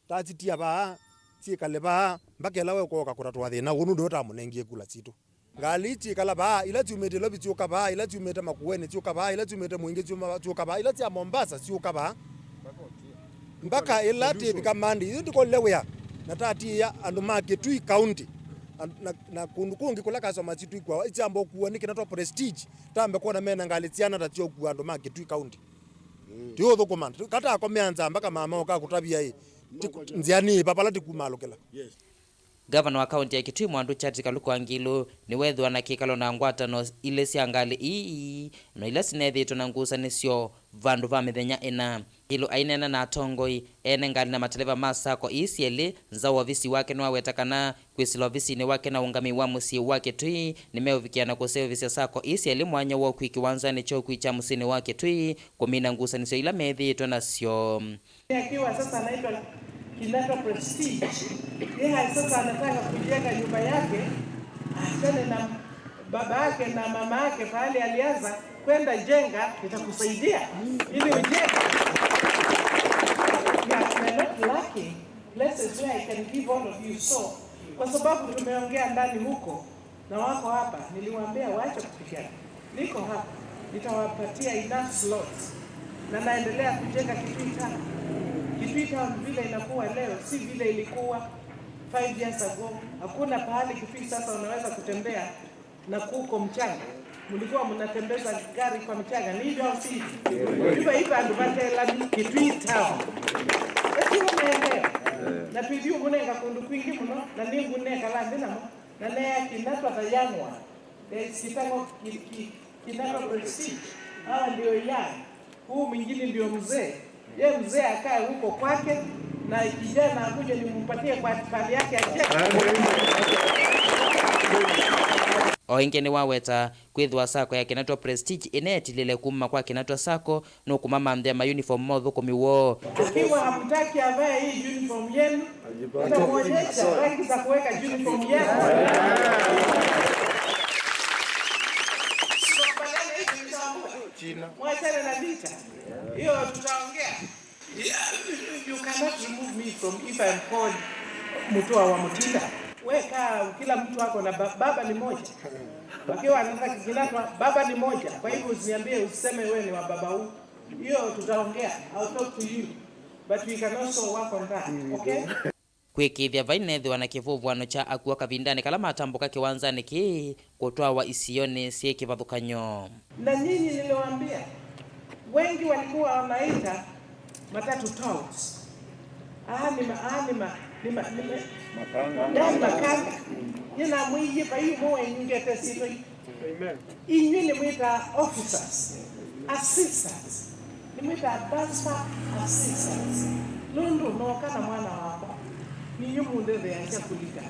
Tasitia vaa, syĩkale vaa, mpaka ĩla wekwoka kũtatũa thĩna ũũ, nũndũ ũtamũnengie kula sitũ. Ngalĩ ii syĩkala vaa, ila syumĩte Nairobi syũka vaa, ila syumĩte Makueni syũka vaa, ila syumĩte Mwingi syuma-, syũka vaa, ila sya Mombasa syũka vaa. Mpaka ĩla tĩvika Monday, ithyĩ tũkolile wĩa, na tatiĩa andũ ma Kitui County, and-, na, na kũndũ kũngĩ kũla customer sitũ ikwaa, isyamba ũkuwa nĩ Kinatwa Prestige, tambe kwona mena ngalĩ syana ta sya ũkua andũ ma Kitui County. Tũyũthũkũma, katakomea nza mpaka mama ũkakũtavia ĩ, ti-, nzĩa nĩ ĩva vala tĩkumaalũkĩla. Ngavana wa kaũnti ya Kitui Mwandu Charity Kaluku Angilu nĩweethĩwa na kĩkalo na ngwatanĩo ilĩ sya ngalĩ ii, na ila sineethĩĩtwe na ngusanĩsyo vandũ va mĩthenya ĩna. Angilu aineena na atongoi, ene ngalĩ na mateleva ma sacco ii syelĩ nza wa ovisi wake nĩwaweta kana kwĩsĩla ovisinĩ wake na ũngamĩi wa mũsyĩ wa Kitui nĩmeũvikĩa na kũseũvĩsya sacco ii syelĩ mwanya wa ũkui kĩwanzanĩ kya ũkui kya mũsyĩnĩ wa Kitui kũmina ngusanĩsyo ila meethĩĩtwe nasyo. Akiwa sasa anaitwa Kinatwa Prestige. Yeye sasa anataka kujenga nyumba yake, achane na baba yake na mama yake pahali alianza kwenda jenga, nitakusaidia ili ujenge. Yeah, we are not lacking places where I can give all of you. So, kwa sababu tumeongea ndani huko, na wako hapa, niliwaambia waache kupigana. Niko hapa, nitawapatia enough slots. Na naendelea kujenga Kitui Town. Kitui Town vile inakuwa leo, si vile ilikuwa five years ago. Hakuna pahali Kitui sasa unaweza kutembea na kuko mchanga. Mlikuwa mnatembeza gari kwa mchanga, ni hivyo au si hivyo? Hivyo hivyo, andũ matelani Kitui Town. Ĩsu nĩ maendeeo. Na twĩthiĩ ũmũnenga kũndũ kwingĩ mũno, na nĩngũnekala nthĩ namo. Na nĩ Kinatwa the young one. There is Kinatwa, Ki-, Ki-, Kinatwa Prestige. Hawa ndio young. Huu mwingine ndio mzee. Ye mzee akae huko kwake, na kijana akuje nimpatie kwa pali yake acheke. O ĩngĩ nĩwaweta kwĩthĩwa sacco ya Kinatwa Prestige ĩneetilĩle kuma kwa Kinatwa Sacco nũkũmamanthĩa ma uniform ma ũthũkũmi woo. Akiwa hamtaki avae hii uniform yenu, nitamuonyesha rangi za kuweka uniform yenu. Mwachane na vita. Hiyo tutaongea. Yeah, you cannot remove me from if I'm called Mutua wa Mutinda. Weka, kila mtu ako na ba-, baba ni moja. Wakiwa wanataka Kinatwa, baba ni moja. Kwa hivyo usiniambie, usiseme wewe ni wa baba huu. Hiyo tutaongea. I'll talk to you. But we can also work on that, okay? Kwĩkĩĩthya vai neethĩwa na kĩvũvũano kya akw'a kavindanĩ kala matambũka kĩwanzanĩ kĩĩ kũtwawa isionĩ syĩ kĩvathũkany'o. Na nyinyi niliwaambia, wengi walikuwa wanaita matatu touts. Ah, ni ma-, ah, ni ma-, ni ma-, ni ma-, makanga. Makanga. Nĩnamwĩie vai ũmwe wenyu ngete syĩtwa ii. Amen. Inyw'ĩ nĩmwĩtaa officers, assistants, nĩmwĩtaa pastor assistants. Nũndũ nooka na mwana wakwa, ninyw'ĩ mũndetheeasya kũlika.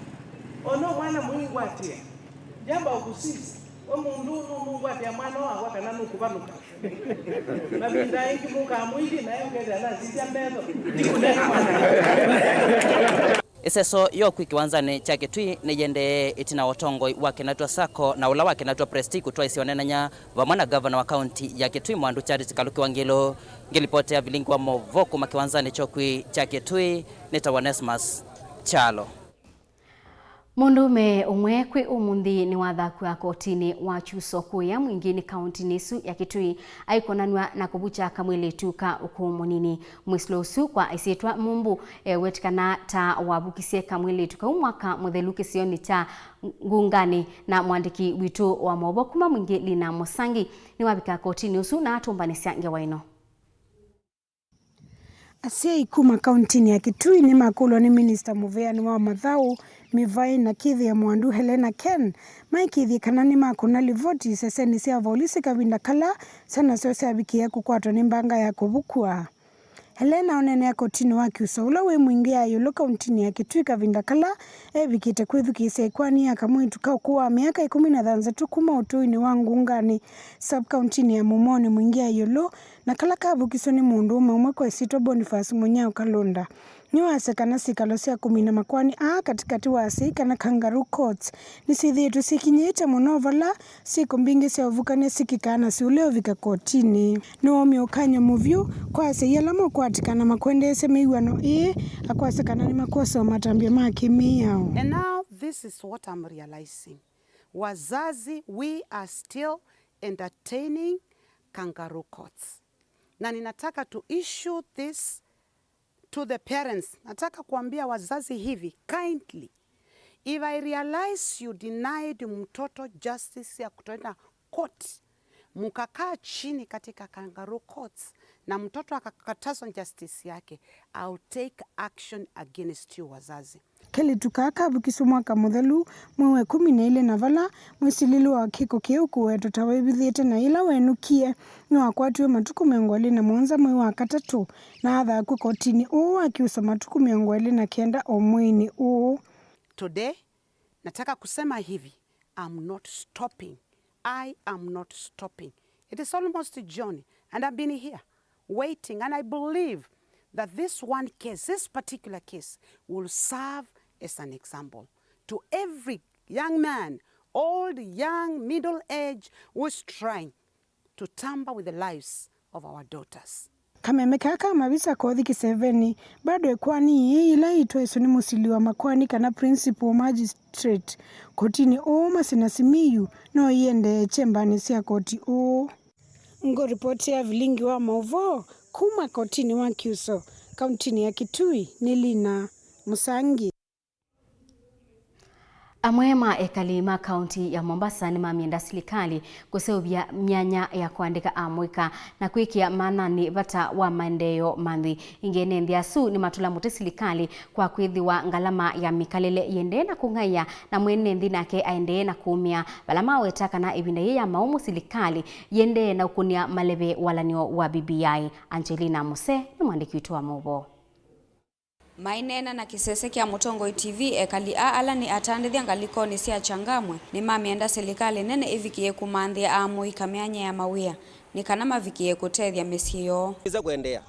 O no mwana mũingwatĩa, njamba ũkũsisya, we mũndũ nũnũngwatĩa mwana wakwa kana nũkũvalũka. Mavinda aingĩ mũkaa mũithi naye ũkethĩa nasisya metho, ndikũnena mwana. Ĩseso yo kwĩ kĩwanzanĩ kya Kĩtui nĩyĩendee ĩtina wa ũtongoi wa Kinatwa Sacco na ũla wa Kinatwa Prestige kũtwaĩsya ũneenany'a vamwe na ngavana wa kaunti ya Kĩtui Mwandu Charity Kaluki Wangilu. Ngĩlipotea vilingi wa maũvoo kuma kĩwanzanĩ kyo kwĩ kya Kĩtui, nĩtawa Onesmus Kyalo. Mũndũũme ũmwe kwĩ ũmũnthĩ nĩwathakũa kotinĩ wa Kyuso kũĩa mwingĩnĩ kauntinĩ ĩsu ya Kĩtui aikonanw'a na kũvukya kamwĩlĩtu ka ũkũũ mũnini. Mwĩsĩlo ũsu kwa ĩsyĩtwa Mumbu, e, wetĩkana ta wavukisye kamwĩlĩtu kau mwaka mũthelu kĩsionĩ kya Ngunganĩ, na mwandĩki witũ wa maũvoo kuma Mwingĩ Lina Mũsangi nĩwavika kotinĩ ũsu na atũmbanĩsya ngewa ĩno. Asyai kuma kauntinĩ ya Kitui nĩmakũlw'a nĩ Minista mũvĩanĩ wa mathaũ, mĩvaĩ na kĩthĩe Mwandu Helena Ken maĩkĩĩthye kana nĩmakũna livoti isesenĩ sya volisi kavinda kala syana syoo syavikĩe kũkwatwa nĩ mbanga ya kũvukua. Helena oneenea kotinĩ wa Kyuso ũla wĩ Mwingĩ ya ĩũlũ kauntinĩ ya Kitui kavinda kala evikĩte kwĩthukĩĩsya ĩkoani ya kamwĩtu ka ũkũũ wa myaka ĩkũmi na thanthatũ kuma ũtũinĩ wa Ngunganĩ, sub-kauntinĩ ya Mumoni Mwingĩ ya ĩũlũ, na kala kavukiswe nĩ mũndũũme ũmwe kwa ĩsyĩtwa Boniface Mũnyao Kalũnda. Nĩwasya kana syĩkalo sya kũmina makoani aa katĩkatĩ wa asyai kana kangaroo courts nĩsyĩthĩĩtwe syĩkinyĩĩte mũno vala syĩko mbingĩ sya ũvukany'a syĩkĩkaa na syĩũlea ũvika kotinĩ. Nĩwaumya ũkany'o mũvyũ kwa asyai ala makwatĩkana makwendeesya mĩw'ano ĩĩ, akwasya kana nĩmakwosewa matambya ma kĩmĩao. And now this is what I'm realizing. Wazazi, we are still entertaining kangaroo courts. Na ninataka to issue this to the parents. Nataka kuambia wazazi hivi, kindly, if I realize you denied mtoto justice ya kutoenda court, mkakaa chini katika kangaroo courts na mtoto akakatazwa justice yake, I'll take action against you wazazi. Kelĩtu kaa kavukiswe mwaka mũthelu, mwei wa ĩkũmi na ĩlĩ, na vala mwĩsilĩlu wa kĩko kĩu kũwetwa ta wĩvithĩte na yĩla wenũkie, nĩwakwatiwe matukũ mĩongo ĩlĩ na mũonza mwei wa katatũ, na athakw'a kotinĩ ũũ wa Kyuso matukũ mĩongo ĩlĩ na kenda o mweinĩ ũũ. Today, nataka kusema hivi, I'm not stopping. I am not stopping. It is almost June, and I've been here waiting, and I believe that this one case, this particular case, will serve as an example to every young man, old, young, middle age, who is trying to tamper with the lives of our daughters. Kameme kaa ka mavisa kothi kĩsevenĩ. Bado ĩkoani ii ila itwaĩswe nĩ mũsili wa makoani kana principal magistrate kotinĩ ũũ Masina Simiyu no iendee kyembanĩ sya koti ũũ. Ngũripoti ya vilingi wa maũvoo kuma kotinĩ wa Kyuso kauntinĩ ya Kitui nĩ Lina Mũsangi. Amwe ma ekali ma kaunti ya Mombasa nĩmamyenda silikalĩ kũseũvya myanya ya kũandĩka amũika na kwĩkĩa mananĩ vata wa maendeeo ma nthĩ. Ĩngĩ ene nthĩ asu nĩmatũla mũtĩ silikalĩ kwa kwĩthĩwa ngalama ya mĩkalĩle ĩendee na kũng'aĩa, na mwene nthĩ nake aendee na kũũmĩa, vala maweta kana ĩvinda yĩĩ ya maũmũ silikalĩ yĩendee na ũkũnĩa maleve walany'o wa B B I. Angelina Muse nĩ mwandĩki witũ wa maũvoo. Maineena na kĩsese kya Mũtongoi T V, ekali aa ala nĩ atandĩthya ngalĩkonĩ sya Changamwe nĩmamyenda silikalĩ nene ĩvikĩe kũmanthĩa aamũika myanya ya mawĩa nĩ kana mavikĩe kũtethya mĩsyĩ yoo. Ĩsa kũendeea.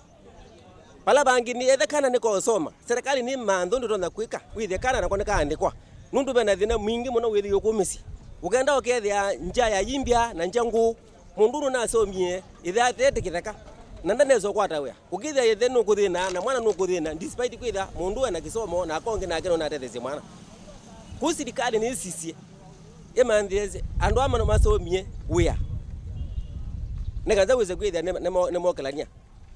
Vala vangĩ nĩ ethe kana nĩkosoma, serikali nĩ mantho ndũtonya kwĩka, wĩthĩe kana nako nĩkaandĩkwa. Nũndũ vena thĩna mwingĩ mũno wĩthĩĩwe kũu mĩsyĩ. Ũkenda ũkethĩa nja ya imbya na nja ngũũ. Mũndũ nũnasomie, ĩthe atete kĩtheka, na ndanesa ũkwata wĩa. Ũkĩthĩa ĩthe nũkũthĩna, na mwana nũkũthĩna, despite kwĩtha mũndũ ena kĩsomo, na akongĩ nake nũnatetheesye mwana. Kũu silikalĩ nĩsisye, ĩmanthĩĩsye, andũ ama nĩmasomie wĩa. Nĩkanza wĩse kwĩthĩa nĩ, nĩmo-, nĩmokelany'a.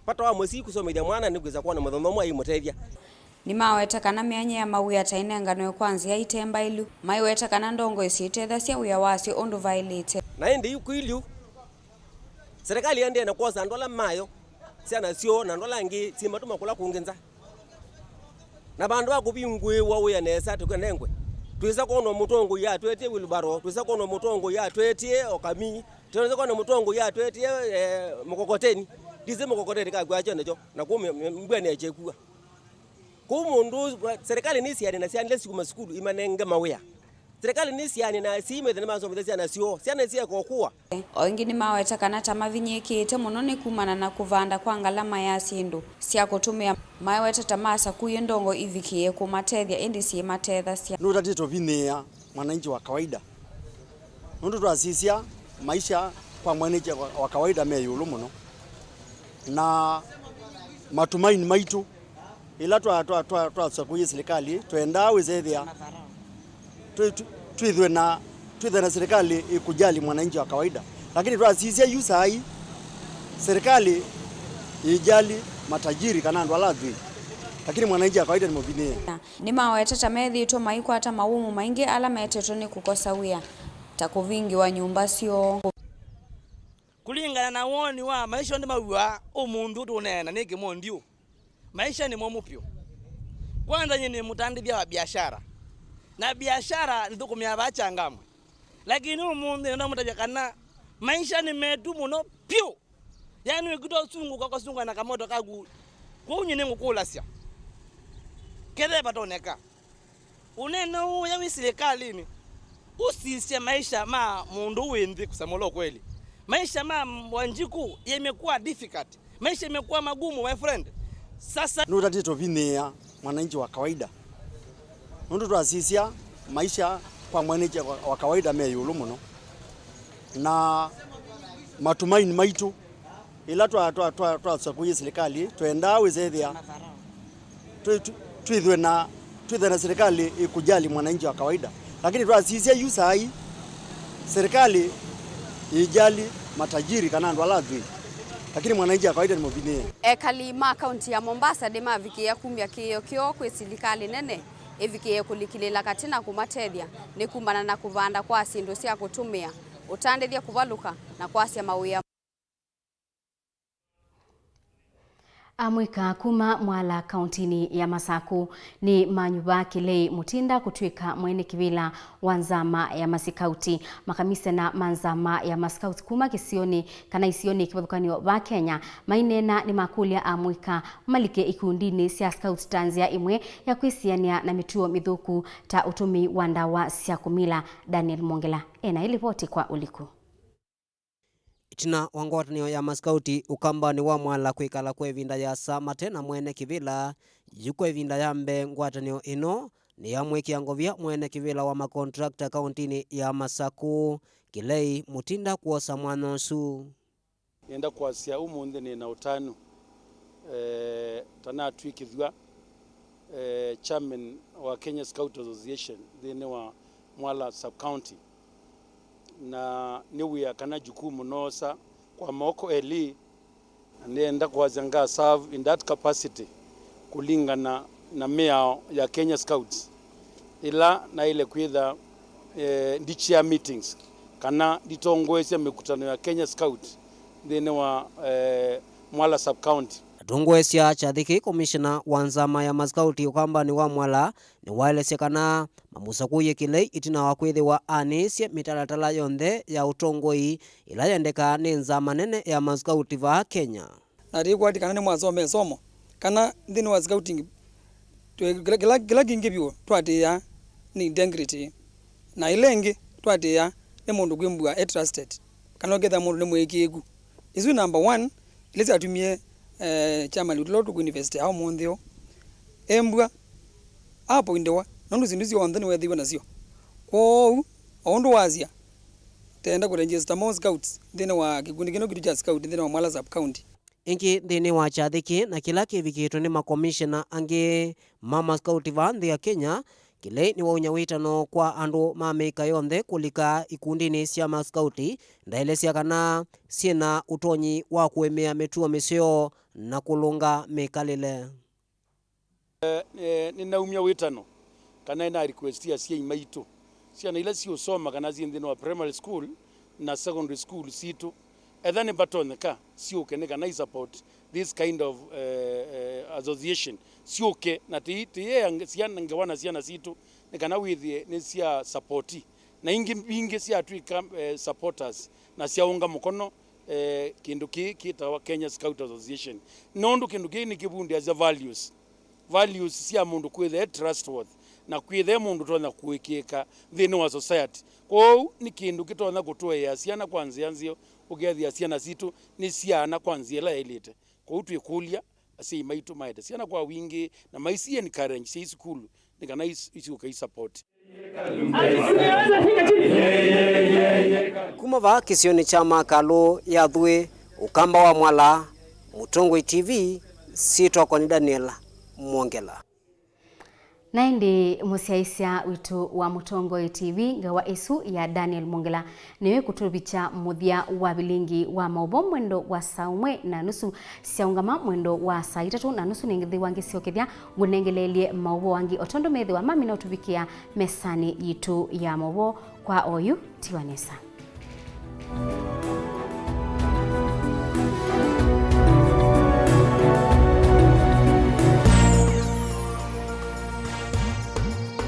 Vata wa mũsyai kũsomethya mwana nĩ kwĩsa kwona mũthomo ũmwe aimũtethya. Nĩmawete kana myanya ya mawĩa ta ĩnenganwe kwa nzĩa ite mbaĩlu. Maiweta kana ndongoi syĩtethasya wĩa wasyo ũndũ vaĩlĩte. Na ĩndĩ yu kwĩ lĩu, serikali ĩendee na kwosa andũ ala mayo, syana syoo na andũ ala angĩ syĩmatũma kũla kũngĩ nza. Na vandũ va kũvingũĩwa wĩa nesa tũkenengwe, twĩsa kwonwa mũtongoi atwetie wheelbarrow, twĩsa kwonwa mũtongoi atwetie o kamii, twĩsa kwonwa mũtongoi atwetie, eh, mũkokoteni. Ndisĩ mũkokoteni kakw'a kyo nakyo, na kũu mbwene kyekua. Kũu mũndũ, serikali nĩsianĩe na syana ila sikuma sukulu imanenge mawĩa. Serikali nĩsianĩe na asyai methe nĩmasomethya syana syoo, syana syeka ũkũa. O ĩngĩ nĩmaweta kana ta mavinyĩĩkĩĩte mũno nĩ kumana na kũvanda kwa ngalama ya syĩndũ sya kũtũmĩa. Maiweta ta masakuie ndongo ivikĩe kũmatethya ĩndĩ syĩmatethasya. Nũtatĩte ũvinyĩĩa mwananchi wa kawaida. Nũndũ twasisya, maisha kwa mwananchi wa, wa kawaida me ĩũlũ mũno, na matumaini maitũ ĩla twa, twa, twa, twasakuie silikalĩ, twendaa wĩsethĩa twĩ-, twĩ-, twĩthwe na, twĩthwe na silikalĩ ĩkujali mwananchi wa kawaida. Lakini twasisya yu saa hii, silikalĩ ĩjali matajiri kana andũ ala athwii, lakini mwananchi wa kawaida nĩ mũvinyĩĩe. Nĩmawetete methĩĩtwe maikwata mawũmũ maingĩ ala metetwe nĩ kũkosa wĩa, ta kũvingĩwa nyũmba syoo. Kũlingana na woni wa maisha onthe maw'aa ũmũnthĩ ũtũneena nĩ kĩmondiũ, maisha nĩ momũ pyũ. Kwanza nyie nĩ mũtandĩthya wa biashara, na biashara nĩthũkũmĩaa vaa Changamwe. Lakini ũmũnthĩ nĩndamũtavya kana maisha nĩ metu mũno pyũ. Yaani wĩkĩtwa ũsungũka ũkasungũka na kamoto kaku, kwoou nyie nĩngũkũlasya kethe vatoneka. Ũnene ũya wĩ silikalĩnĩ ũsisye maisha ma mũndũ wĩ nthĩ, kusema ule ukweli. Maisha ma Wanjiku yamekuwa difficult. Maisha imekuwa magumu, my friend. Sasa nũtatĩte ũvinyĩĩa mwananchi wa kawaida. Nũndũ twasisya, maisha kwa mwananchi wa, wa kawaida me ĩũlũ mũno, na matumaini maitũ ĩla twa, twa, twa, twasakuie silikalĩ, twendaa wĩsethĩa twĩ-, twĩ-, twĩthwe na, twĩthwe na silikalĩ ĩkujali mwananchi wa kawaida. Lakini twasisya yu saa hii, silikalĩ ĩjali matajiri kana andũ ala athwii, lakini mwananchi wa kawaida nĩ mũvinyĩĩe. Ekali ma kaunti ya Mombasa nĩmavikĩĩa kumya kĩĩo kyoo kwĩ silikalĩ nene ĩvikĩe kũlikĩlĩĩla katĩ na kũmatethya nĩ kumana na kũvanda kwa syĩndũ sya kũtũmĩa, ũtandĩthya kũvalũka na kwasya mawĩa. Amũika kuma Mwala kauntinĩ ya Masakũ nĩ manyuva Kĩlei Mũtinda kũtw'ĩka mwene kĩvĩla wa nzama ya masikauti. Makamisena ma nzama ya masikauti kuma kĩsionĩ kana isionĩ kĩvathũkany'o va Kenya maineena nĩmakũlya amũika malike ikundinĩ sya scouts ta nzĩa ĩmwe ya kwĩsianĩa na mĩtuo mĩthũku ta ũtũmĩi wa ndawa sya kũmila. Daniel Mwongela ena ĩlivoti kwa ũliku. Ĩtina wa ngwatanĩo ya masikauti ũkambanĩ wa Mwala kwĩkala kwa ĩvinda yĩasa mate na mwene kĩvĩla, yu kwa ĩvinda ya mbee ngwatanĩo ĩno nĩyamwĩkĩa ngovya mwene kĩvĩla wa makontrakta kauntinĩ ya Masakũ, Kĩlei Mũtinda kwosa mwanya ũsu. Nĩenda kwasya ũmũnthĩ nĩ na ũtanu, eh, ta natw'ĩkĩthw'a, eh, chairman wa Kenya Scout Association nthĩnĩ wa Mwala Sub-County, na nĩ wĩa kana jukumu noosa kwa moko elĩ, na nĩenda kwasya nga serve in that capacity kũlingana na mĩao ya Kenya Scouts, ĩla naĩle kwĩtha, eh, ndi chair meetings kana nditongoesya mĩkutano ya Kenya Scout nthĩnĩ wa, eh, Mwala Sub-County. Atongoesya kyathĩ kĩĩ, komishena wa nzama ya masikauti ũkambanĩ wa Mwala nĩwaelesya kana mamũsakũie Kĩlei ĩtina wa kwĩthĩwa anĩĩsye mĩtalatala yonthe ya ũtongoi ĩla yendekaa nĩ nzama nene ya masikauti vaa Kenya. Na ndikwati kana nĩmwasoma ĩsomo, kana nthĩnĩ wa scouting, Twĩ-, kĩla, kĩla, kĩla kĩngĩ vyũ twatĩĩaa nĩ integrity. Na ĩla ĩngĩ twatĩĩaa nĩ mũndũ kwĩmbwa e trusted, kana ũkethĩa mũndũ nĩ mũĩkĩĩku. Ĩsu number one, ila syatumie, eh, chairman witũ ũla tũkũinvestia ũmũnthĩ ũũ embwa, apointiwa, nũndũ syĩndũ syonthe nĩweethĩiwe nasyo. Kwoou, o ũndũ wasya, tenda kũregister more scouts nthĩnĩ wa kĩkundi kĩno kitũ kya scout nthĩnĩ wa Mwala sub county. Ĩngĩ nthĩnĩ wa kyathĩ kĩĩ na kĩla kĩvikĩtwe nĩ makomishena angĩ ma maskauti vaa nthĩ ya Kenya, Kĩlei nĩwaumya wĩtano kwa andũ ma mĩika yonthe kũlika ikundinĩ sya maskauti ndaelesya kana syĩna ũtonyi wa kũĩmĩa mĩtuo mĩseo na kũlũnga mĩkalĩle. Eh, nĩnaumya wĩtano kana nĩna request asyai maitũ, syana ila siũsoma kana syĩ nthĩnĩ wa primary school na secondary school sitũ, etha nĩvatonyeka syũke nĩ kana i support this kind of, eh, eh, association, syũke na tĩ-, tĩyea syana ngewa na syana sitũ nĩ kana wĩthĩe nĩ sya support na ingĩ mbingĩ syatw'ĩka, eh, supporters na syaũnga mũkono, eh, kĩndũ kĩĩ kĩtawa Kenya Scout Association, nũndũ kĩndũ kĩĩ nĩkĩvundĩasya values, values sya mũndũ kwĩthĩa e trustworthy na kwĩthĩa e mũndũ ũtonya kũĩkĩĩka nthĩnĩ wa society. Kwoou nĩ kĩndũ kĩtonya kũtũea syana kwa nzĩa nzeo, ũkethĩa syana sitũ nĩsyaana kwa nzĩa ĩla yaĩlĩte. Kwoou twĩkũlya asyai maitũ maete syana kwa wingĩ na maisi encourage syai sukulu nĩ kana is-, isyũka i support. Kuma vaa kĩsionĩ kya Makalũ ya Thuĩ, Ũkamba wa Mwala, Mũtongoi T V, syĩtwa wakwa nĩ Daniel Mwongela. Na ĩndĩ mũsyaĩĩsya witũ wa Mũtongoi T V, ngewa ĩsu ya Daniel Mwongela nĩyo ĩkũtũvikya mũthya wa vilingi wa maũvoo mwendo wa saa ũmwe na nusu. Syaũngama mwendo wa saa itatũ na nusu, nĩngĩthĩwa ngĩsyokethya ngũnengeleelye maũvoo angĩ o tondũ methĩwa mamina ũtũvikĩa mesanĩ yitũ ya maũvoo. Kwa oyu, tiwa nesa.